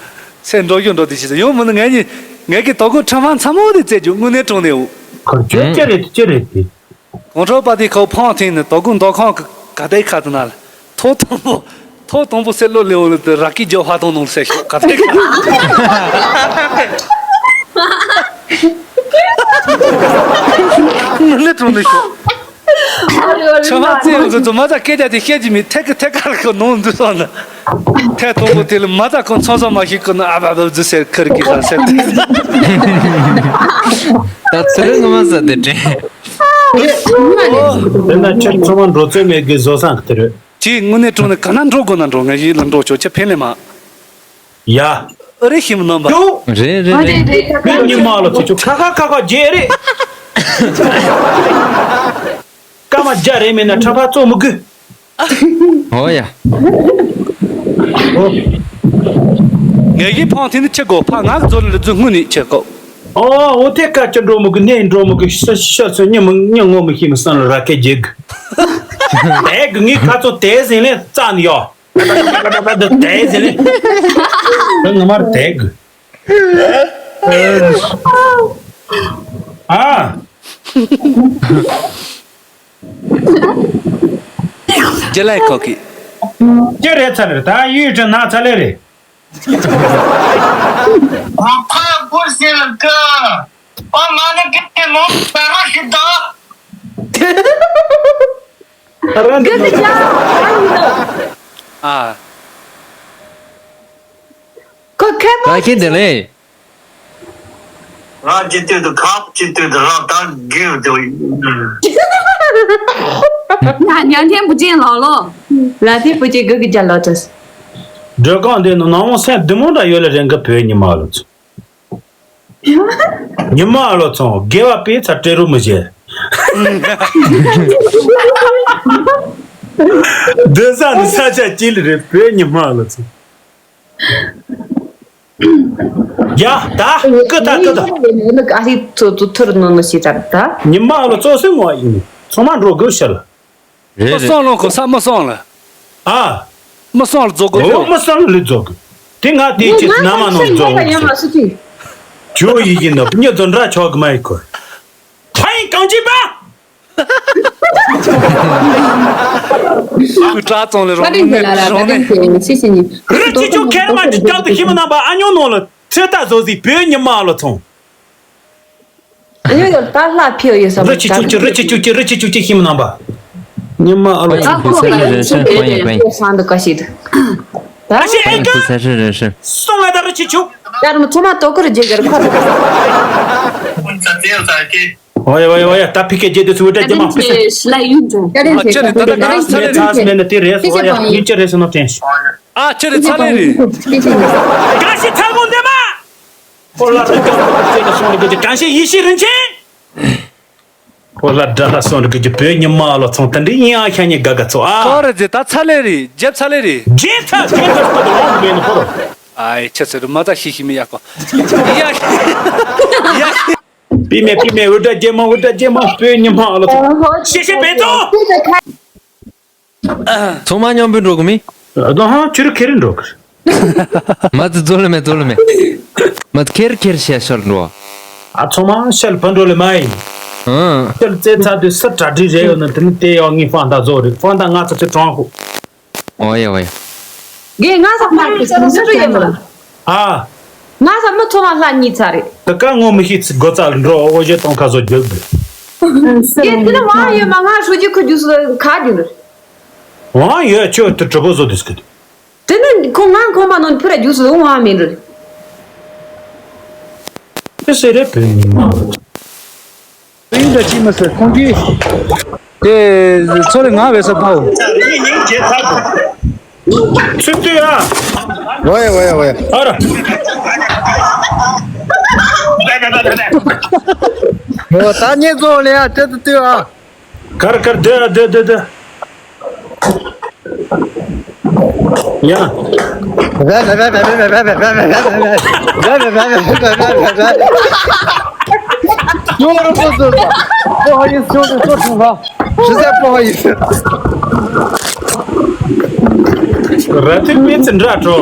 སེམས་འགྲོ་རྒྱུ་འགྲོ་དེ་ཕྱིས་སོ་ཡོང་མི་ནི་ངས་ནི་ངས་ཀྱི་དོ་དགོང་ཁྲམ་ཧང་ཚ་མོ་དེ་བཙལ་རྒྱུ་དངོས་གནས་དྲང་གནས་འུ། ཁོ་ཅི་ཅི་རེད་ཅི་རེད་དེ། གོང་ཁྲོ་པ་དེ་ཁོ་ཕང་ཐེངས་ནི་དོ་དགོང་དོ་ཁང་གི་ག་དེ་ཁ་དུ་ན་ལ་ཐོ་དང་པོ་ཐོ་དང་པོ་སེ་ལོ་ལེའོ་ལ་དེ་ར་ཀི་ཇོ་ཧ་དང་ནང་སེ་ཤོག་ག་དེ་ཁ། དངོས་གནས་དྲང་གནས་ཤོག་ཆུ་ཕག་བཙན་ཡོད་ཚོ་མ་ཚ་སྐད་ཆ་དེ་བཤད་ཀྱི་མེད་ཐད་ཀི་ཐད་ཀར་ཁོ་ནང་འཛུལ་སོང་ན། ཐད་གཏོང་པོ་དེ་ལ་མ་ཚ་ཁོ་ཚང་ཚང་མ་ཞིག་ཁོ་ན་ཨ་བ་བ་འཛུལ་སེར་ཁར་གི་ས་སེར་དེ། ད་ཚུར་ངོ་མ་ས་དེ་དྲན། དེ་ན་ཁྱེད་ཚང་མ་འགྲོ་རྩོད་མེད་གི་བཟོ་སང་གི་དེ་རེད། ཅིའི་དངོས་གནས་དྲང་ནས་ག་ན་འགྲོ་དགོས་ན་འགྲོ་ངས་ཡིད་ལ་འགྲོ་ཆོག་ཁྱེད་ཕན་ལས་མ། ཡ། ཨ་རེ་ཤི་མི་རྣམ་པ། ཅུ། རེད་རེད་རེད། བོད་ཉི་མ་ལ་ཚེ་ཆུ་ཁ་ཁ་ཁ་ཁ་རྒྱལ་རེད། སྐར་མ་བརྒྱ་རེ་མེད་ན་ཁྲ་ཕག་བཙོ་མི་དགོས། ཨོ་ཡ། ངས་ཡིན་ཕང་དེ་ནི་ཆེ་གོ་ཕ་ང་གི་ཚོ་ལ་འཛུལ་སྔོན་ནས་ཆེ་གོ། ཨོ་ཨོ་དེ་སྐད་ཆ་འགྲོ་མི་དགོས་ནས་འགྲོ་མི་དགོས་ཤ་ཤ་ཚོ་ཉི་མ་ཉི་ངོ་མི་ཤེས་མི་སང་ལ་ར་ཁད་རྒྱལ་གི། དེ་གི་ངའི་ཁ་ཚོ་དེ་ཟིན་ལས་རྩ་ནི་ཡོ། དེ་ཟིན་ལས། ང་མར་དེ་གི། ཨ། རྒྱ་ལའི་ཁོག་གི། ཅི་རེད་ཚར་རེད་ད་ཡུས་ཀྲི་ན་ཚ་ལེ་རེད། ཨ་ཕ་སྒོར་ཟེར་ལ་ཀ་ཨ་མ་ན་ཀེ་ཀེ་མོ་ད་ར་ཤི་ད། ཨ། ཁོ་ཁེ་མོ་ག་ཤི་དེ་ལེ། ང་ཅི་ཏུ་དུ་ཁབ་ཅི་ཏུ་དུ་ར་ད་གིར་དུ། ང་ཉང་ཐེན་བུ་ཅན་ལོ་ལོ། ལ་ཐེན་བུ་ཅན་གི་གི་ཇ་ལོ་ཏུ། སྒྲོལ་གང་འདི་ནང་ནང་སེམས་བདེ་མོ་འདྲ་ཡོད་ལ་རེ་འགའ་བོད་ཉི་མ་ལོ་ཚོ། ཉི་མ་ལོ་ཚོ་དགེ་བ་པས་ཚ་སྤྲེལ་རུ་མི་བྱེད། འདི་ས་ནི་ས་ཆ་ཅི་ལ་རེད་བོད་ཉི་མ་ལོ་ཚོ། ཡ་ད་ཀི་ད་ཀི་ད། ཨ་ཧི་ཚོ་ཚོ་ཐུར་ནོ་ནོ་ཞེས་ད་ད། ཉི་མ་ལོ་ཚོ་སེ་མོ་ཡིན་ཚང་མ་འགྲོ་དགོས་ཤར། རེད་མི་རེད། སོང་ལོ་ཁོ་ས་མི་སོང་ལ། ཨ། མི་སོང་ལ་རྫོགས་དགོས་ཨོ་ཤོ། མི་སོང་ལ་ལི་རྫོགས་དགོས། དེ་ང་དེའི་ཆེད་ནམ་མ་ནང་རྫོགས་དགོས་ཤོ། ཇོ་ཡི་ཡིན་ནོ་མྱི་ཚོ་འདྲ་ཆོག་གི་མ་ཡི་ཁོ། ཕ་ཡི་གང་ཅི་པ། སྐུ་དྲག་ཙང་ལས་རོང་ནས་རོང་ནས། རི་ཅི་ཅུ་ཁེར་མ་ཅི་ཀྱང་དུ་ཤི་མི་རྣམ་པ་ཨ་ཉོ་ནོ་ལ་ཚེ་ད་བཟོ་ཟིག་བོད་ཉི་མ་ལ་ཚོང་། ཨ་ཉོ་ཡོད་ད་ལྷ་ཕེའུ་ཡོད་ས་རི་ཅི་ཅུ་ཅི་རི་ཅི་ཅུ་ཅི་རི་ཅི་ཅུ་ཅི་ཤི་མི་རྣམ་པ། ཉི་མ་ཨ་ལ་ཨ་ཚོང་། ཁོ་ཁོ་ཡི་རེ་ཤི་ཁོ་ཡི་ཁོ་ཡི་སང་དུ་ཀ་ཤི་ད། ཨ་ཤི་ཨེ་ཀ་ཁོ་ས་ཤི་རེ་ཤི། སོང་ང་ད་རི་ཅི་ཅུ། ཡར་མི་ཚོ་མ་ཏོ་ཀུ་རི་ཇེ་གར་ཁོ། ཁོ་ཚ་ཚེ་ཡོད་ས་ཀི། ཨོ་ཡ་ཨོ་ཡ་ཨོ་ཡ། ད་ཕི་ཀའི་རྗེས་དེ་ཚོ་འུར་སྒྲ་རྒྱབ་མ་ཕི་སེ། ཨ་ཅི་རེད། ད་ད་ག་རེ་ཚ་ལེ་རེད། ཚ་མེད་ན་དེ་རེད་སོ། ཨོ་ཡ་ཡིན་ཅི་རེད་སོ་ནོ་དྲན། ཨ་ཅི་རེད། ཚ་ལེ་རེད། གང་ཞིག་ཚ་གོང་འདེམས་མ། ཁོ་ལ་རེ་གང་ཞིག་ཡེ་ཤེས་རིན་ཆེན། ཁོ་ལ་དགྲ་ལྷ་སོན་རི་གི་བོད་ཉི་མ་ལོ་ཚོང་ད་འདི་ཡིན་ཨ། ཤ་ཉེ་དགའ་དགའ་ཚོ་ཨ། ཁོ་རེ་ཟེ་ད་ཚ་ལེ་རེད། རྒྱབ་ཚ་ལེ་རེད། རྒྱན་ཚ་རྒྱན་ཚ་སྐོར་དུ་ལོང་མེད་ནི་ཁོ་རོ། ཨའི་ཆ་ཚེ་རུ་མ་ཚ་ཤི་ཤི་མི་ཡག་གོ། ཡ་ཡ། པི་མེ་པི་མེ་འུར་སྒྲ་རྒྱན་མ་འུར་སྒྲ་རྒྱན་མ་བོད་ཉི་མ་ལོ་ཚོང་། ཤེ་ཤེ་བེ་ཏོ། ཚང་མ་མཉམ་པོ་འགྲོ་གི་མི། ཨ་ད་ཧང་ཁྱོད་རུ་ཁེ་རེ་འགྲོ་གི། མ་ཙི་ཛོ་ལེ་མེ་ཛོ་ལེ་མེ། མ་ཁེར་ཁེར་ཤ་ཤལ་འགྲོ། ཨ་ཚང་མ་ཤལ་ཕ་འགྲོ་ལེ་མ་ཡིན། ཨང་། ཤལ་རྩེ་ཚ་དུས་སི་གྲ་སྒྲིག་རེ་ཡོད་ན་དེ་ནི་དེ་ཡང་ངའི་ཧྥང་ད་ཛོ་རེད། ཧྥང་ད་ང་ཚ་ཚེ་གྲོང་ཧུ། ཨོ་ཡ་ཨོ་ཡ། གེ་ང་ས་མ་ཁེ་སི་ཛུ་ཡ་མ་ལ། ཨ། ང་ས་མི་ཚོ་མ་ལྷ་གཉིས་ཚ་རེད། དེ་ཀ་ངོ་མི་ཤེས་ཚི་སྒོ་རྩ་ལ་འགྲོ་ཨོ་ཞེ་གཏོང་ཁ་བཟོ་རྒྱུ་དགོས། གེ་དེ་ནི་ཝང་ཡོད་མ་ང་ཧྲུའུ་ཅི་ཁུ་རྒྱུ་སུ་ཁ་རྒྱུ་ནི། ཝང་ཡོད་ཁྱོད་དེ་གྲུ་པོ་བཟོ་དུས་སྐད། དེ་ནི་ཁོང་ང་ཁོང་མ་ནོན་ཕུ་ར་རྒྱུ་སུ་ཝང་མིན་རུ། དེ་སེ་རེད་བོད་ཉི་མ། ཡིན་ད་ཅི་མ་ཟེར་ཁོང་གིས། དེ་ཚོ་རེ་ང་བས་ས་ཕའོ། ཚུར་ལྟོས་ཨ། ཝེ་ཝེ་ཝེ། ཨ་ར། ཨོ་ད་ཉེ་ཚོ་ལེ་ཨ་དེ་ཏུ་ལྟོས་ཨ། གར་གར་སྡོད་ཨ་སྡོད་སྡོད་སྡོད། ཡ། ཡོ་རོ་པོ་སོ་སོ། ཨོ་ཡེ་སོ་སོ་སོ་སོ། 实在不好意思。 ར་ཐུག་པའི་ཚི་འདྲ་འགྲོ།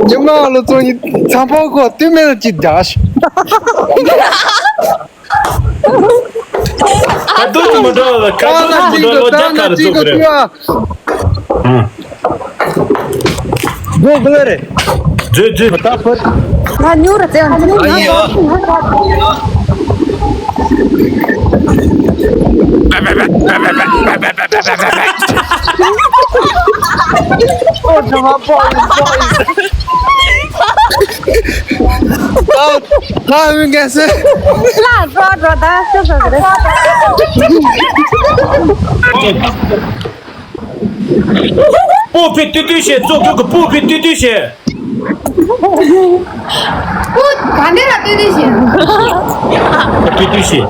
ཉི་མ་ལོ་ཚོ་ཡི་ཚང་པོ་ཁོ་དུས་མེད་ཀྱི་འདྲ་ཞིག་ཁ་ཐུག་ཏུ་མི་འགྲོ་ལ་ཁ་ཐུག་ཏུ་མི་འགྲོ་ལ་རྒྱ་གར་ཚུགས་རེད། སྒོ་ག་ལ་རེད། འཛུལ་འཛུལ། ད་ཕོད། ང་ཉུ་ར་ཙེ་ང་ཉུ་ར་ཡ། ཨོ་ཁྲ་མ་པོ་ཡིན་པོ་ཡིན། ད་ད་ཧུན་གེ་སེ། ལ་འགྲོ་འགྲོ་ད་སུ་སུ་རེད། སྤོ་ཕི་ཏི་ཏི་ཞེས་ཙོ་གུ་གུ་སྤོ་ཕི་ཏི་ཏི་ཞེས། སྤོ་ག་འདྲ་ལ་ཏི་ཏི་ཞེས། ཏི་ཏི་ཞེས།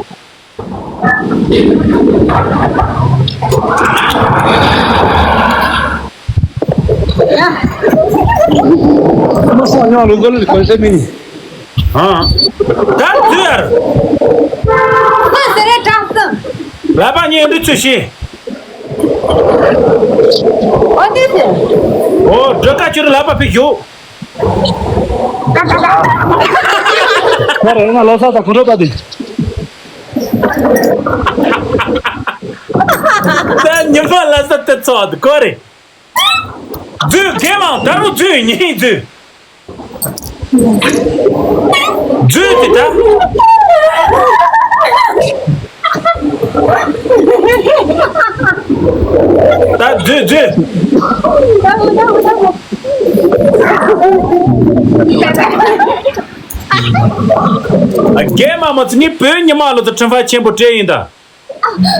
མ་སོང་ཡང་ལུག་ག་ལུག་གོན་སེ་མིན། ཨ། ད་དུ་ཡར། ཁོ་ཟེར་རེ་དྲག་སོང་། ལ་པ་ཉེ་འདི་ཚུ་ཤི། ཨོ་དེ་ཟེར། ཨོ་སྒྲོལ་དཀར་ཁྱོད་ལ་པ་ཕིག་ཞུ། ཁོ་རེ་ང་ལོ་ས་ད་ཁོ་རོ་པ་དེ། ད་ཉི་མ་ལ་ས་དེ་ཚོགས་དེ་ཁོ་རེ། འཛུལ་རྒན་མང་ད་རུང་འཛུལ་ཉིན་འཛུལ། འཛུལ་དེ་ད། ད་འཛུལ་འཛུལ། རྒན་མང་མ་ཚོ་ངས་བོད་ཉི་མ་ལོ་ཚོ་ཁྲིམས་ཕ་ཆེན་པོ་སྤྲད་ཡིན་ད།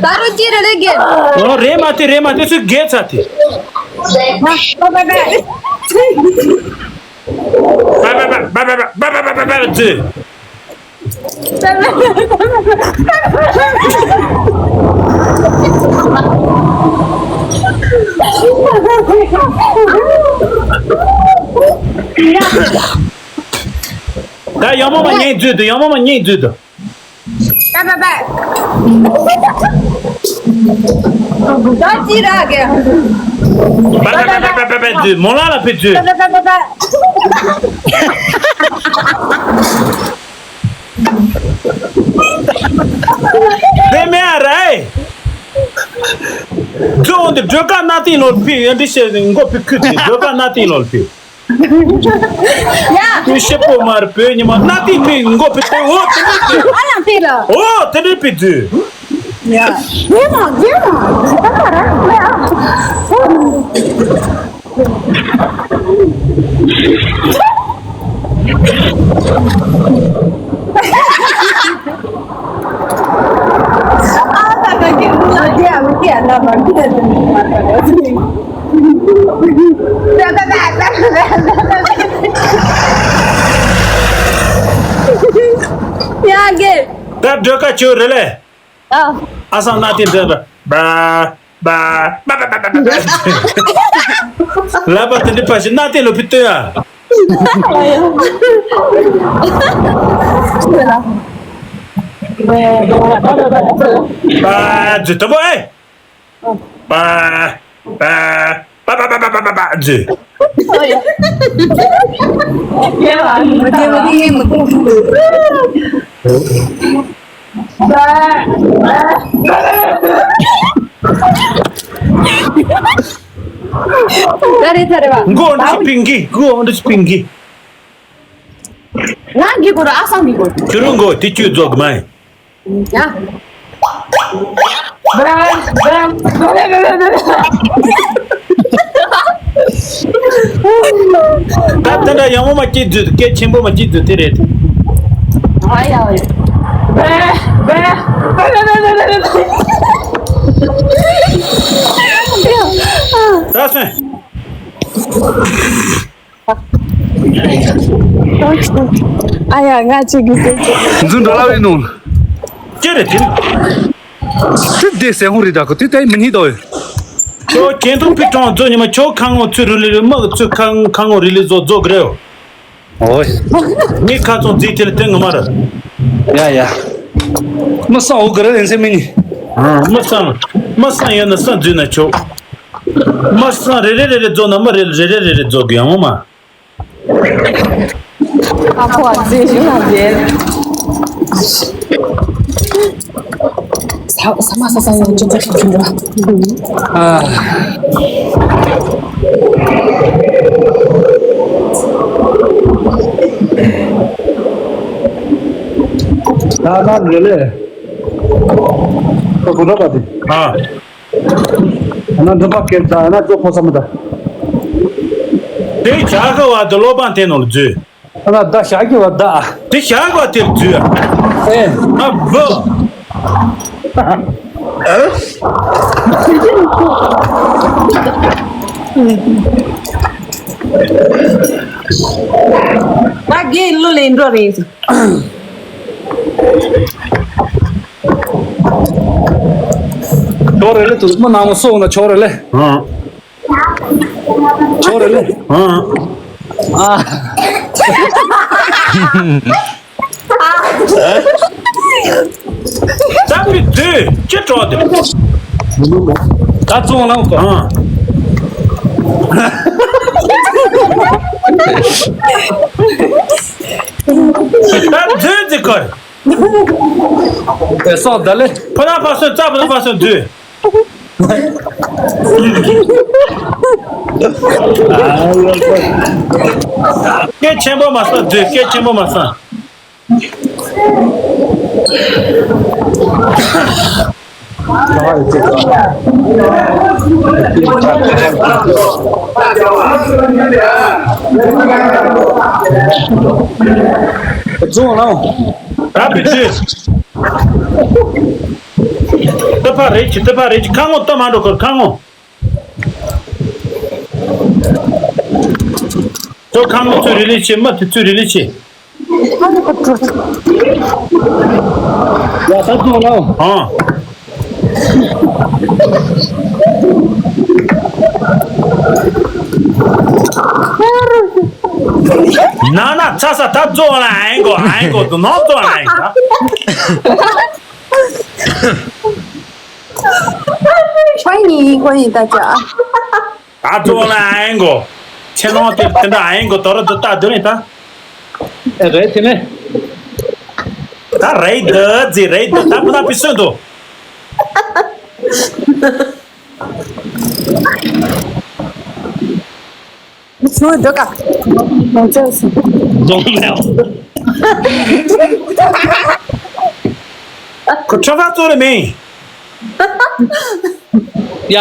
ད་རུང་ཅི་རེད་ལེ་གེ། ཨོ་རེད་མ་དེ་རེད་མ་དེ་ཚོས་གེ་ཚ་དེ། ཨ། ཨ། ཨ། ཨ། ཨ། ཨ། ཨ། ཨ། ཨ། ཨ། ཨ། ཨ། ཨ། ཨ། ཨ། ཨ། ཨ། ཨ། ཨ། ད་ཡང་མོ་མ་ཉན་རྫུས་དུ། ཡང་མོ་མ་ཉན་རྫུས་དུ། ད་ཅི་ར་གེ། པ་པ་པ་པ་པ་པ་རྫུས། མོ་ལ་ལ་ཕི་རྫུས། དེ་མེད་ཨ་རེད། རྫུས་འོང་དུ་སྒྲོལ་དཀར་གནའ་དེང་ལོར་ཕི་ཡོན་འདི་བཤད་མགོ་ཕི་ཁུ་དེ་སྒྲོལ་དཀར་གནའ་དེང་ལོར་ཕི། ཡ། དུས་ཤི་པོ་མར་བོད་ཉི་མ་གནའ་དེང་མི་མགོ་ཕི་ཏེ་འོ་དེ་འདྲ་དེ། ཨ་ལ་ཕི་ལ། འོ་དེ་འདྲ་ཕི་དུས། ཡ། རྫུས་མ་རྫུས་མ། ད་ག་ར་ལ་ཨ། ཡ་གེ། ད་སྒྲོལ་དཀར་ཁྱོད་རེད་ལེ། ཨ། ཨ་སང་གནའ་དེང་འདྲ་འདྲ། ལབ་པ་དེ་འདྲ་ཕ་ཞིག་གནའ་དེང་ལོ་ཕི་སྟོན་ཨ། པ་ཛི་དོ་པོ་ཨེ། པ་པ་པ་པ་པ་པ་པ་ཛི། ད་རེད་ད་རེད་བ། མགོ་འདི་ཆུ་པིང་གི། མགོ་འདི་ཆུ་པིང་གི། ང་གི་གོ་ར་ཨ་སང་གི་གོ། ཁྱོད་རང་མགོ་དེ་ཁྱོད་རྫོགས་མ་ཡིན། ཡ། ད་དེ་འདྲ་ཡང་མོ་མ་སྐྱིད་རྫུས། སྐད་ཆེན་པོ་མ་སྐྱིད་རྫུས་དེ་རེད། ཨ་ཡ། ད་སོན། ཨ་ཡ། ང་གཅིག་གིས་ཟེར་གྱི། འཛུལ་འགྲོ་ལ་བའི་ནང་། ཅི་རེད་དེ། ཅི་བདེ་ཟེར་ཧོང་རེད་ད་གོ། དེ་ལྟ་ཡི་མི་ཉིད་དོ། ཁྱོད་གྱེན་ཐོག་ཕི་གྲོང་རྫོགས་ཉི་མ་ཁྱོད་ཁ་ངོ་ཚུ་རུ་ལི་རུ་དམག་ཚུ་ཁ་ཁ་ངོ་རི་ལི་རྫོགས་རྫོགས་གི་རེད། ཨོ། ངས་ཁ་ཚོང་རྫིག་དེ་ལ་བསྟན་ངོ་མ་ར། ཡ་ཡ། མི་སང་འོ་གི་རེད་ཨེན་སེ་མི་ཉིད། མི་སང་། མི་སང་ཡོད་ན་སང་རྫུས་ན་ཆོག་མི་སང་རེ་རེ་རེ་རེ་རྫོགས་ན་མི་རེ་རེ་རེ་རེ་རེ་རྫོགས་གི་ཡང་ངོ་མ། ཨ་ཁོ་ཨ་ཙི་ཞིག་ལ་རྒྱལ། ས་ས་མ་ས་ས་ཡང་ཅི་ཙི་ཞིག་ཅི་འདྲ། ཨ། ད་ད་རེ་ལེ། ཁོ་ཁོ་འདྲ་པ་དེ། ཨ། ཨ་ན་འདྲ་པ་སྐད་ད་ཨ་ན་ཅོ་ཕོ་ས་མ་ད། དེ་བྱ་ག་བ་དེ་ལོ་པང་དེ་ནོར་རྫུས། ཨ་ན་ད་བྱ་གི་བ་ད། དེ་བྱ་ག་བ་དེ་རྫུས། ཨེ། ཨ་བུ། ད་རྒན་ལོ་ལེན་འགྲོ་རེད། ཆོག་རེད་ལེ། དུ་མ་ནང་མ་སོང་ན་ཆོག་རེད་ལེ། ཨ། ཆོག་རེད་ལེ། ཨ། ཨ། ད་མི་དུས་ཅི་གྲོགས་དེ། ད་བཙོང་ལ་འོང་གོ། ཨ། ད་མཛོད་ཅིག་གོ། ཨེ་སོགས་ད་ལེ། ཕ་ན་ཕ་སོན་རྩ་ཕ་ན་ཕ་སོན་དུས། སྐད་ཆེན་པོ་མ་སོན་དུས། སྐད་ཆེན་པོ་མ་སོན། རྫོང་ལ། ར་བི་ཅི། ཏི་ཕ་རེད་ཀྱི། ཏི་ཕ་རེད་ཀྱི། ཁ་ངོ་ཏི་མ་འགྲོ་ཁར་ཁ་ངོ་། ཁྱོད་ཁ་ངོ་ཚུར་རི་ལི་ཆེ། མི་དེ་ཚུར་རི་ལི་ཆེ། ཡ་ད་ཐོང་ལ། ཨ། ན་ན་ཚ་ས་ད་རྫོགས་ལ་ཨེ་གོ། ཨེ་གོ་དུ་ནོ་རྫོགས་ལ་ཨེ་གོ། 欢迎，欢迎大家。 ད་ཚོ་ལ་ཨེ་གོ། ཆེ་ལོང་དེ་དེ་འདྲ་ཨེ་གོ། དོ་ར་དུ་ད་དུ་ནི་ད། ཨེ་རེད་དེ་ནི། ད་རེད་དུ་ཛི་རེད་དུ་ད་པུ་ན་པི་སོན་དུ། མི་ཚོ་འདོད་ག་མ་ཚོས་སུ། རྫོང་མེད། ཁོ་ཁྲ་ཁྲ་ཚོ་རེ་མིན། ཡ།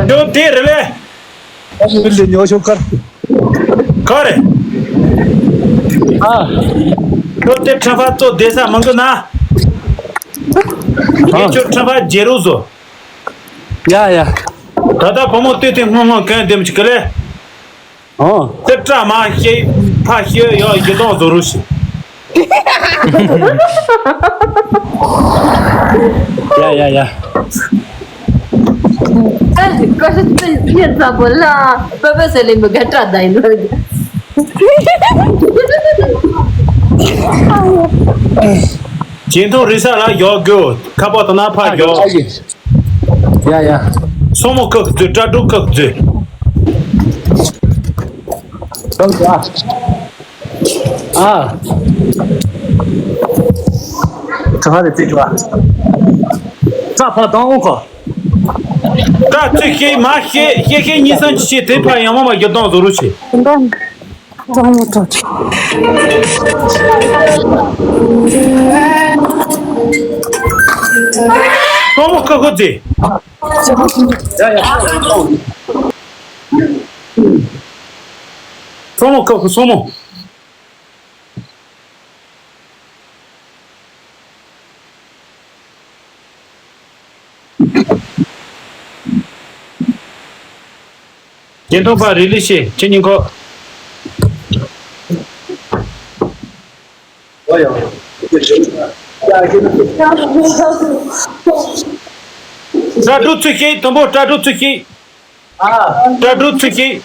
ཁྱོད་དེ་རེད་ལེ། ལས་ཉོ་ཤོག་ཁར། ག་རེ། ཨ། ཁྱོད་དེ་ཁྲ་ཕ་ཚོ་བསྡད་ས་མང་གི་ན། ངས་ཁྱོད་ཁྲ་ཕ་རྗེ་རུ་བཟོ། ཡ་ཡ། ད་ལྟ་བུ་མོ་ལྟོས་ཏེ་སྔོན་སྔོན་གན་འདེམས་ཅིག་གི་ལས། ཨོ། དེ་སྐྲ་མ་ཤེས་ཕ་ཤེས་ཡོད་ཡི་དོང་བཟོ་རུ་ཤི། ཡ་ཡ་ཡ། ཨ་ལི་ཀོ་ཤི་ཏི་ཡེ་ཙ་པོ་ལ་པེ་པེ་སེ་ལི་མི་ག་སྐྲ་ད་ཡིན་ལ། ཇེ་མཐོང་རི་ས་ལ་ཡོད་དགོས་ཁ་པོ་དང་ན་ཕ་ཡོད། ཡ་ཡ། སོ་མོ་ཁག་རྫུས་སྐྲ་དྲུག་ཁག་རྫུས། ཨ། ཨ། ཁ་ཁ་རེ་རྩེ་ཅུ་ཨ། ཙ་ཕ་དང་འོང་ཁ། ད་ཚིག་ཤེས་མ་ཤེས་ཤེས་ཤེས་གཉིས་སམ་ཅི་ཤེས་དེ་ཕ་ཡང་མ་མ་རྒྱབ་དང་བཟོ་རུ་ཆེ། ཙང་མ་ཙང་། སོ་མོ་ཁག་ཁག་རྫུས། ཡ་ཡ། སོ་མོ་ཁག་ཁག་སོ་མོ། ཉན་ཐོག་པ་རི་ལི་ཤེ་ཁྱེད་ཉིན་ཁོ། སྐྲ་དྲུག་ཚུ་ཤེས་དུམ་བུ་སྐྲ་དྲུག་ཚུ་ཤེས། སྐྲ་དྲུག་ཚུ་ཤེས།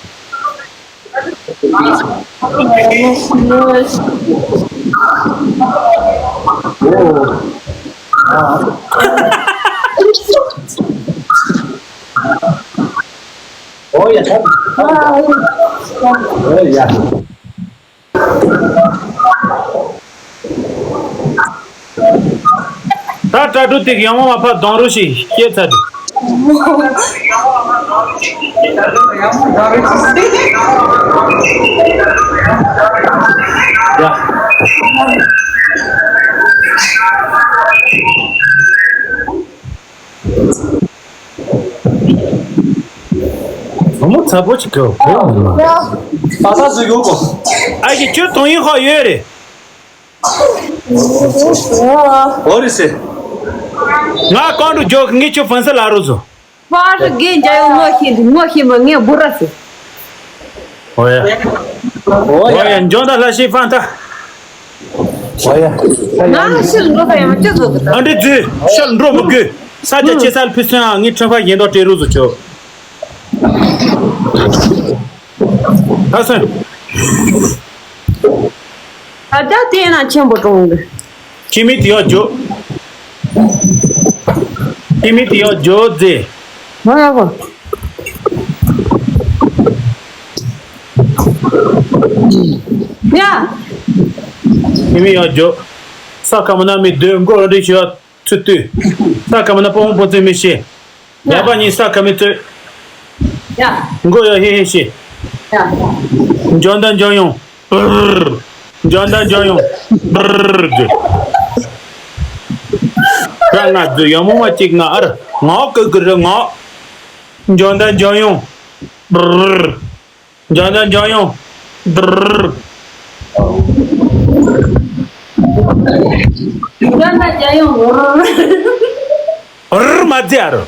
ཨོ་ཡ། ད་སྐྲ་དྲུག་དེ་གི་ཡང་མ་མ་ཕར་གདོང་རུ་ཞིག་སྐྱེས་ཚར་དུས། ཡ། བུ་མོ་ཚ་པོ་ཅིག་གི་བུ་མོ་མ། ཨ་ས་སུ་ཡོད་གོ། ཨ་ཡེ་ཁྱོད་དོན་ཡིན་ཧ་ཡོད་རེད། འོ་རེད་ཟེར། ང་གང་དུ་འཇོག་ངས་ཁྱོད་ཕན་ས་ལ་རུ་བཟོ། ཕ་རི་རྒན་རྒྱ་ཡོད་ངོ་ཤེས་འདུག་ངོ་ཤེས་མ་ངས་བུ་ར་ཟེར། ཨོ་ཡ། ཨོ་ཡ། འཇོན་ད་ལྷ་ཤེས་ཕན་ཐ། ཨོ་ཡ། ང་ལ་ཤི་ལ་འགྲོ་ས་ཡང་ཅི་བཟོ་གི་ད། ཨ་འདྲི་རྫུས་ཤི་ལ་འགྲོ་མི་དགོས། ས་ཆ་ཆེ་ས་ལ་ཕུད་སོང་ཨ། ངས་ཁྲོན་ཕ་ཡན་དོ་སྤྲད་རུ་བཟོ་ཆོག་ད་སོང་། ད་ལྟ་དེ་ན་ཆེན་པོ་གྲོང་གི། ཁྱི་མི་དེ་ཡོད་འཇོ། ཁྱི་མི་དེ་ཡོད་འཇོ་ཟེ། མ་ཡག་གོ། ཡ། ཁྱི་མི་ཡོད་འཇོ། ས་ཁ་མ་ན་མི་སྡོད་མགོ་ར་འདྲི་ཞུ་བ་ཚུ་ལྟོས། ས་ཁ་མ་ན་པོ་མོ་པོ་ཚོས་མི་ཤེས། ཡ་པ་གཉིས་ས་ཁ་མི་ཚོས། ཡ། མགོ་ཡ་ཧེ་ཧེ་ཤེས། ཡ། འཇོན་ད་འཇོན་ཡོང་། འབྲུར། འཇོན་ད་འཇོན་ཡོང་། འབྲུར་ཟེར། ར་ང་ཚོ་ཡ་མོ་མ་གཅིག་ང་ཨར་ང་ཀི་ཀི་རི་ང་། འཇོན་ད་འཇོན་ཡོང་། འབྲུར། འཇོན་ད་འཇོན་ཡོང་། འབྲུར། འཇོན་ད་འཇོན་ཡོང་། འབྲུར། འབྲུར་མ་ཟེར་ཨར།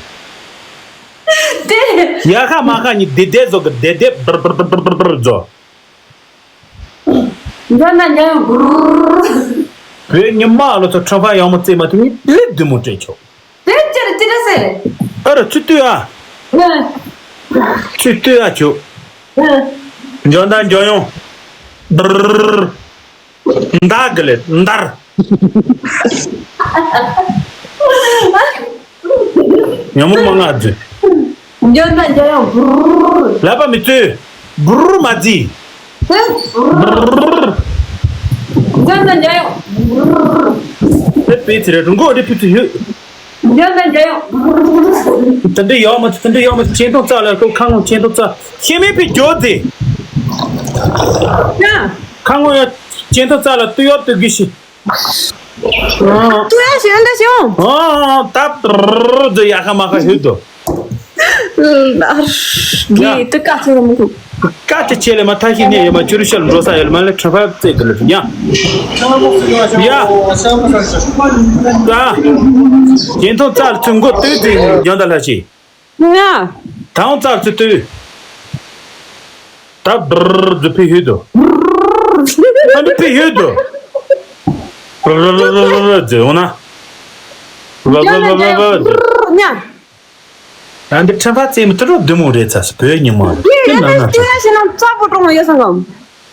དེ། ཡ་ཁ་མ་ཁ་གཉིས་བདེ་བདེ་བཟོ་གི་བདེ་བདེ་འབྲུར་འབྲུར་འབྲུར་འབྲུར་བཟོ། འཇོན་ན་འཇོན་ཡོང་། བོད་ཉི་མ་ལོ་ཚོ་ཁྲོན་པ་ཡག་མོ་རྩེ་མ་ཐུབ་ནི་ལེབ་བདུད་མོ་སྤྲད་ཆོག་དེ་ཅི་རེད་ཅི་རེད་ཟེར། ཨ་ར་ཚུ་ཏུ་ཨ། ཨ། ཚུ་ཏུ་ཨ་ཆོ། ཨ། འཇོན་ད་འཇོན་ཡོང་། བྲུར། མདའ་གི་ལེ་མདར། ཉོན་མོངས་མ་ང་རྫི། འཇོན་ན་འཇོན་ཡོང་། བྲུར། ལབ་པ་མི་བཏུས། བྲུར་མ་རྫི། བྲུར། འཇོན་ན་འཇོན་ཡོང་། བྲུར། དེ་དཔེ་ཚེ་རེ་རུང་གོ་འདི་ཕུ་ཚུ་ཡོད། འཇོན་ན་འཇོན་ཡོང་། བྲུར། དེ་འདྲ་ཡོད་མ་དེ་འདྲ་ཡོད་མ་ཅན་ཐོག་རྩ་ལ་ཁོ་ཁ་ངོ་ཅན་ཐོག་རྩ་ཤེས་མེད་པའི་འཇོ་རྫི། ཡ། ཁ་ངོ་ཡ་ཅན་ཐོག་རྩ་ལ་ཏུ་ཡོད་ཏུ་གི་ཤི། ཏུ་ཡ་ཤི་འདྲ་ཤི་འོང་། ཨོ་ད་བྲུར་ཛི་ཡ་ཁ་མ་ཁ་ཧུད་དོ། གི་དེ་ཀ་ཚོད་མི་ཐུབ། ཀ་དེ་ཆེ་ལེ་མ་ཐ་ཤི་ནས་ཡོད་མ་ཅུ་རུ་ཤལ་འགྲོ་ས་ཡོད་མ་ལེ་ཁྲ་ཕ་ཙེ་གི་ལེ་ཡ། ཡ། ད། ཡིན་ཐོག་རྩ་ལ་ཚུར་མགོ་སྟོད་དེ་རྒྱང་ད་ལྷ་ཆེ། ང་། ད་འོང་རྩ་ལ་ཚུར་སྟོད། ད་བྲུར་རུ་ཕི་ཧུད་དོ། ཨ་འདི་ཕི་ཧུད་དོ། རུ་རུ་རུ་རུ་རུ་རུ་ཟེར་འོང་ན། རུ་རུ་རུ་རུ་རུ་ཟེར། ཉ། ཨ་འདི་ཁྲ་ཕ་ཙེ་མི་ཏི་རོ་བདུད་མོ་རེད་ཚ་སི་བོད་ཉི་མ་རེད། དེ་ཡིན་ན་ན་ན་ཚ། ཡ་ཞེ་ན་རྩ་པོ་གྲོང་ཡོད་སོང་ངམ།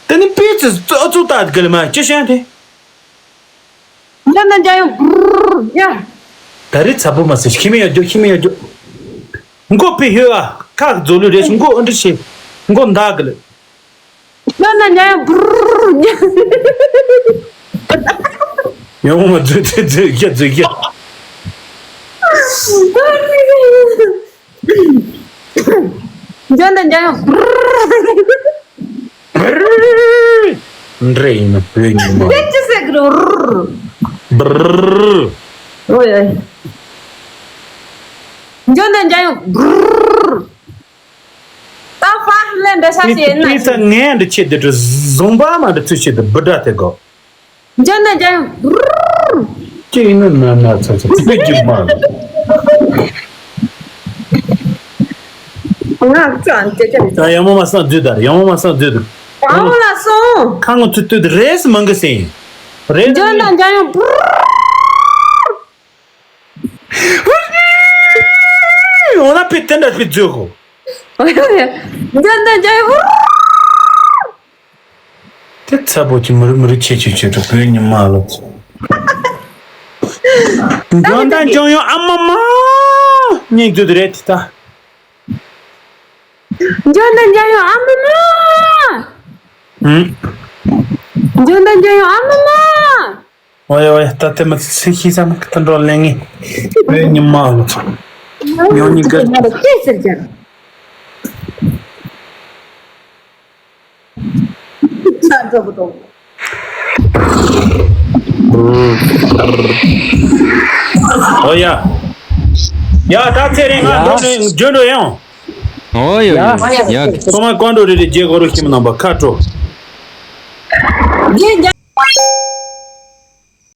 དེ་ནི་པི་ཙི་ཨ་ཙུ་ཏ་གི་ལ་མ་ཅི་ཤན་དེ། འཇོན་ན་འཇོན་ཡོང་། ཡ། ད་རེས་ཚ་པོ་མ་ཟེར་ཤི་མི་ཡ་རྒྱུ་ཤི་མི་ཡ་རྒྱུ། མགོ་པི་ཧེ་བ་ཁག་རྫོ་ལུ་རེ་ཤི་མགོ་ཨ་འདྲི་ཤེ། མགོ་མདའ་གི་ལ། འཇོན་ན་འཇོན་ཡོང་། ཡོང་མ་རྫུ་རྫུ་རྫུ་རྒྱ་རྫུ་རྒྱ། འཇོན་ན་འཇོན་ཡོང་། འདྲེ་ཡིན་ན་བོད་ཉིན་མོ། འདི་ཅི་ཟེར་གི་རེད། འོ་ཡ། འཇོན་ན་འཇོན་ཡོང་། ད་ཕ་ལན་འདྲ་ས་ཞིག་ཡིན་ན། དེ་ཚ་ངན་འདྲ་ཆེ་དེ་འདྲ་བཟང་པ་མ་འདྲ་ཚུལ་ཆེ་དེ་བུ་འདྲ་དེ་གོ། འཇོན་ན་འཇོན་ཡོང་། ཅི་ཡིན་ན་ན་ན་ཚ་ཚ་ཚིག་པའི་རྒྱུ་མ་རེད། ང་ཙང་ཅེ་ཅེ་རེད། ཡང་མོ་མ་སང་རྫུས་དར་ཡང་མོ་མ་སང་རྫུས་དར། ཨ་བོ་ལ་སོང་། ཁ་ངོ་ཚུ་ཏུ་རེས་མང་གི་སེང་། རེས་འཇོན་ན་འཇོན་ཡོང་། འོ་ན་པི་ཏན་འདྲ་པི་རྫུས་གོ། འཇོན་ན་འཇོན་ཡོང་། དེ་ཚ་པོ་ཅི་མུ་རུ་མུ་རུ་ཆེ་ཆེ་ཆེ་དུ་བོད་ཉི་མ་ལོ། འཇོན་ད་འཇོན་ཡོང་ཨ་མ་མ། སྙིང་རྫུ་དུ་རེད་དེ་ད། འཇོན་ད་འཇོན་ཡོང་ཨ་མ་མ། ཨུམ། འཇོན་ད་འཇོན་ཡོང་ཨ་མ་མ། ཨོ་ཡ་ཨོ་ཡ་ད་དེ་མ་ཚེ་ཤི་ས་མ་ཁ་ཏ་འགྲོ་ལེ་ངེ། བོད་ཉི་མ་ལོ། ཡོང་ཉི་ག་ཅི་ཟེར་ཀྱང་། ཨོ་ཡ། ཡ་ད་ཚེ་རིང་ང་འགྲོ་ནས་འཇོན་འགྲོ་ཡང་། ཨོ་ཡ་ཡ་ཡ། ཚང་མ་ཀོན་འགྲོ་རེ་རེ་རྗེས་གོ་རུ་ཁྱིམ་རྣམ་པ་ཁ་དྲོ།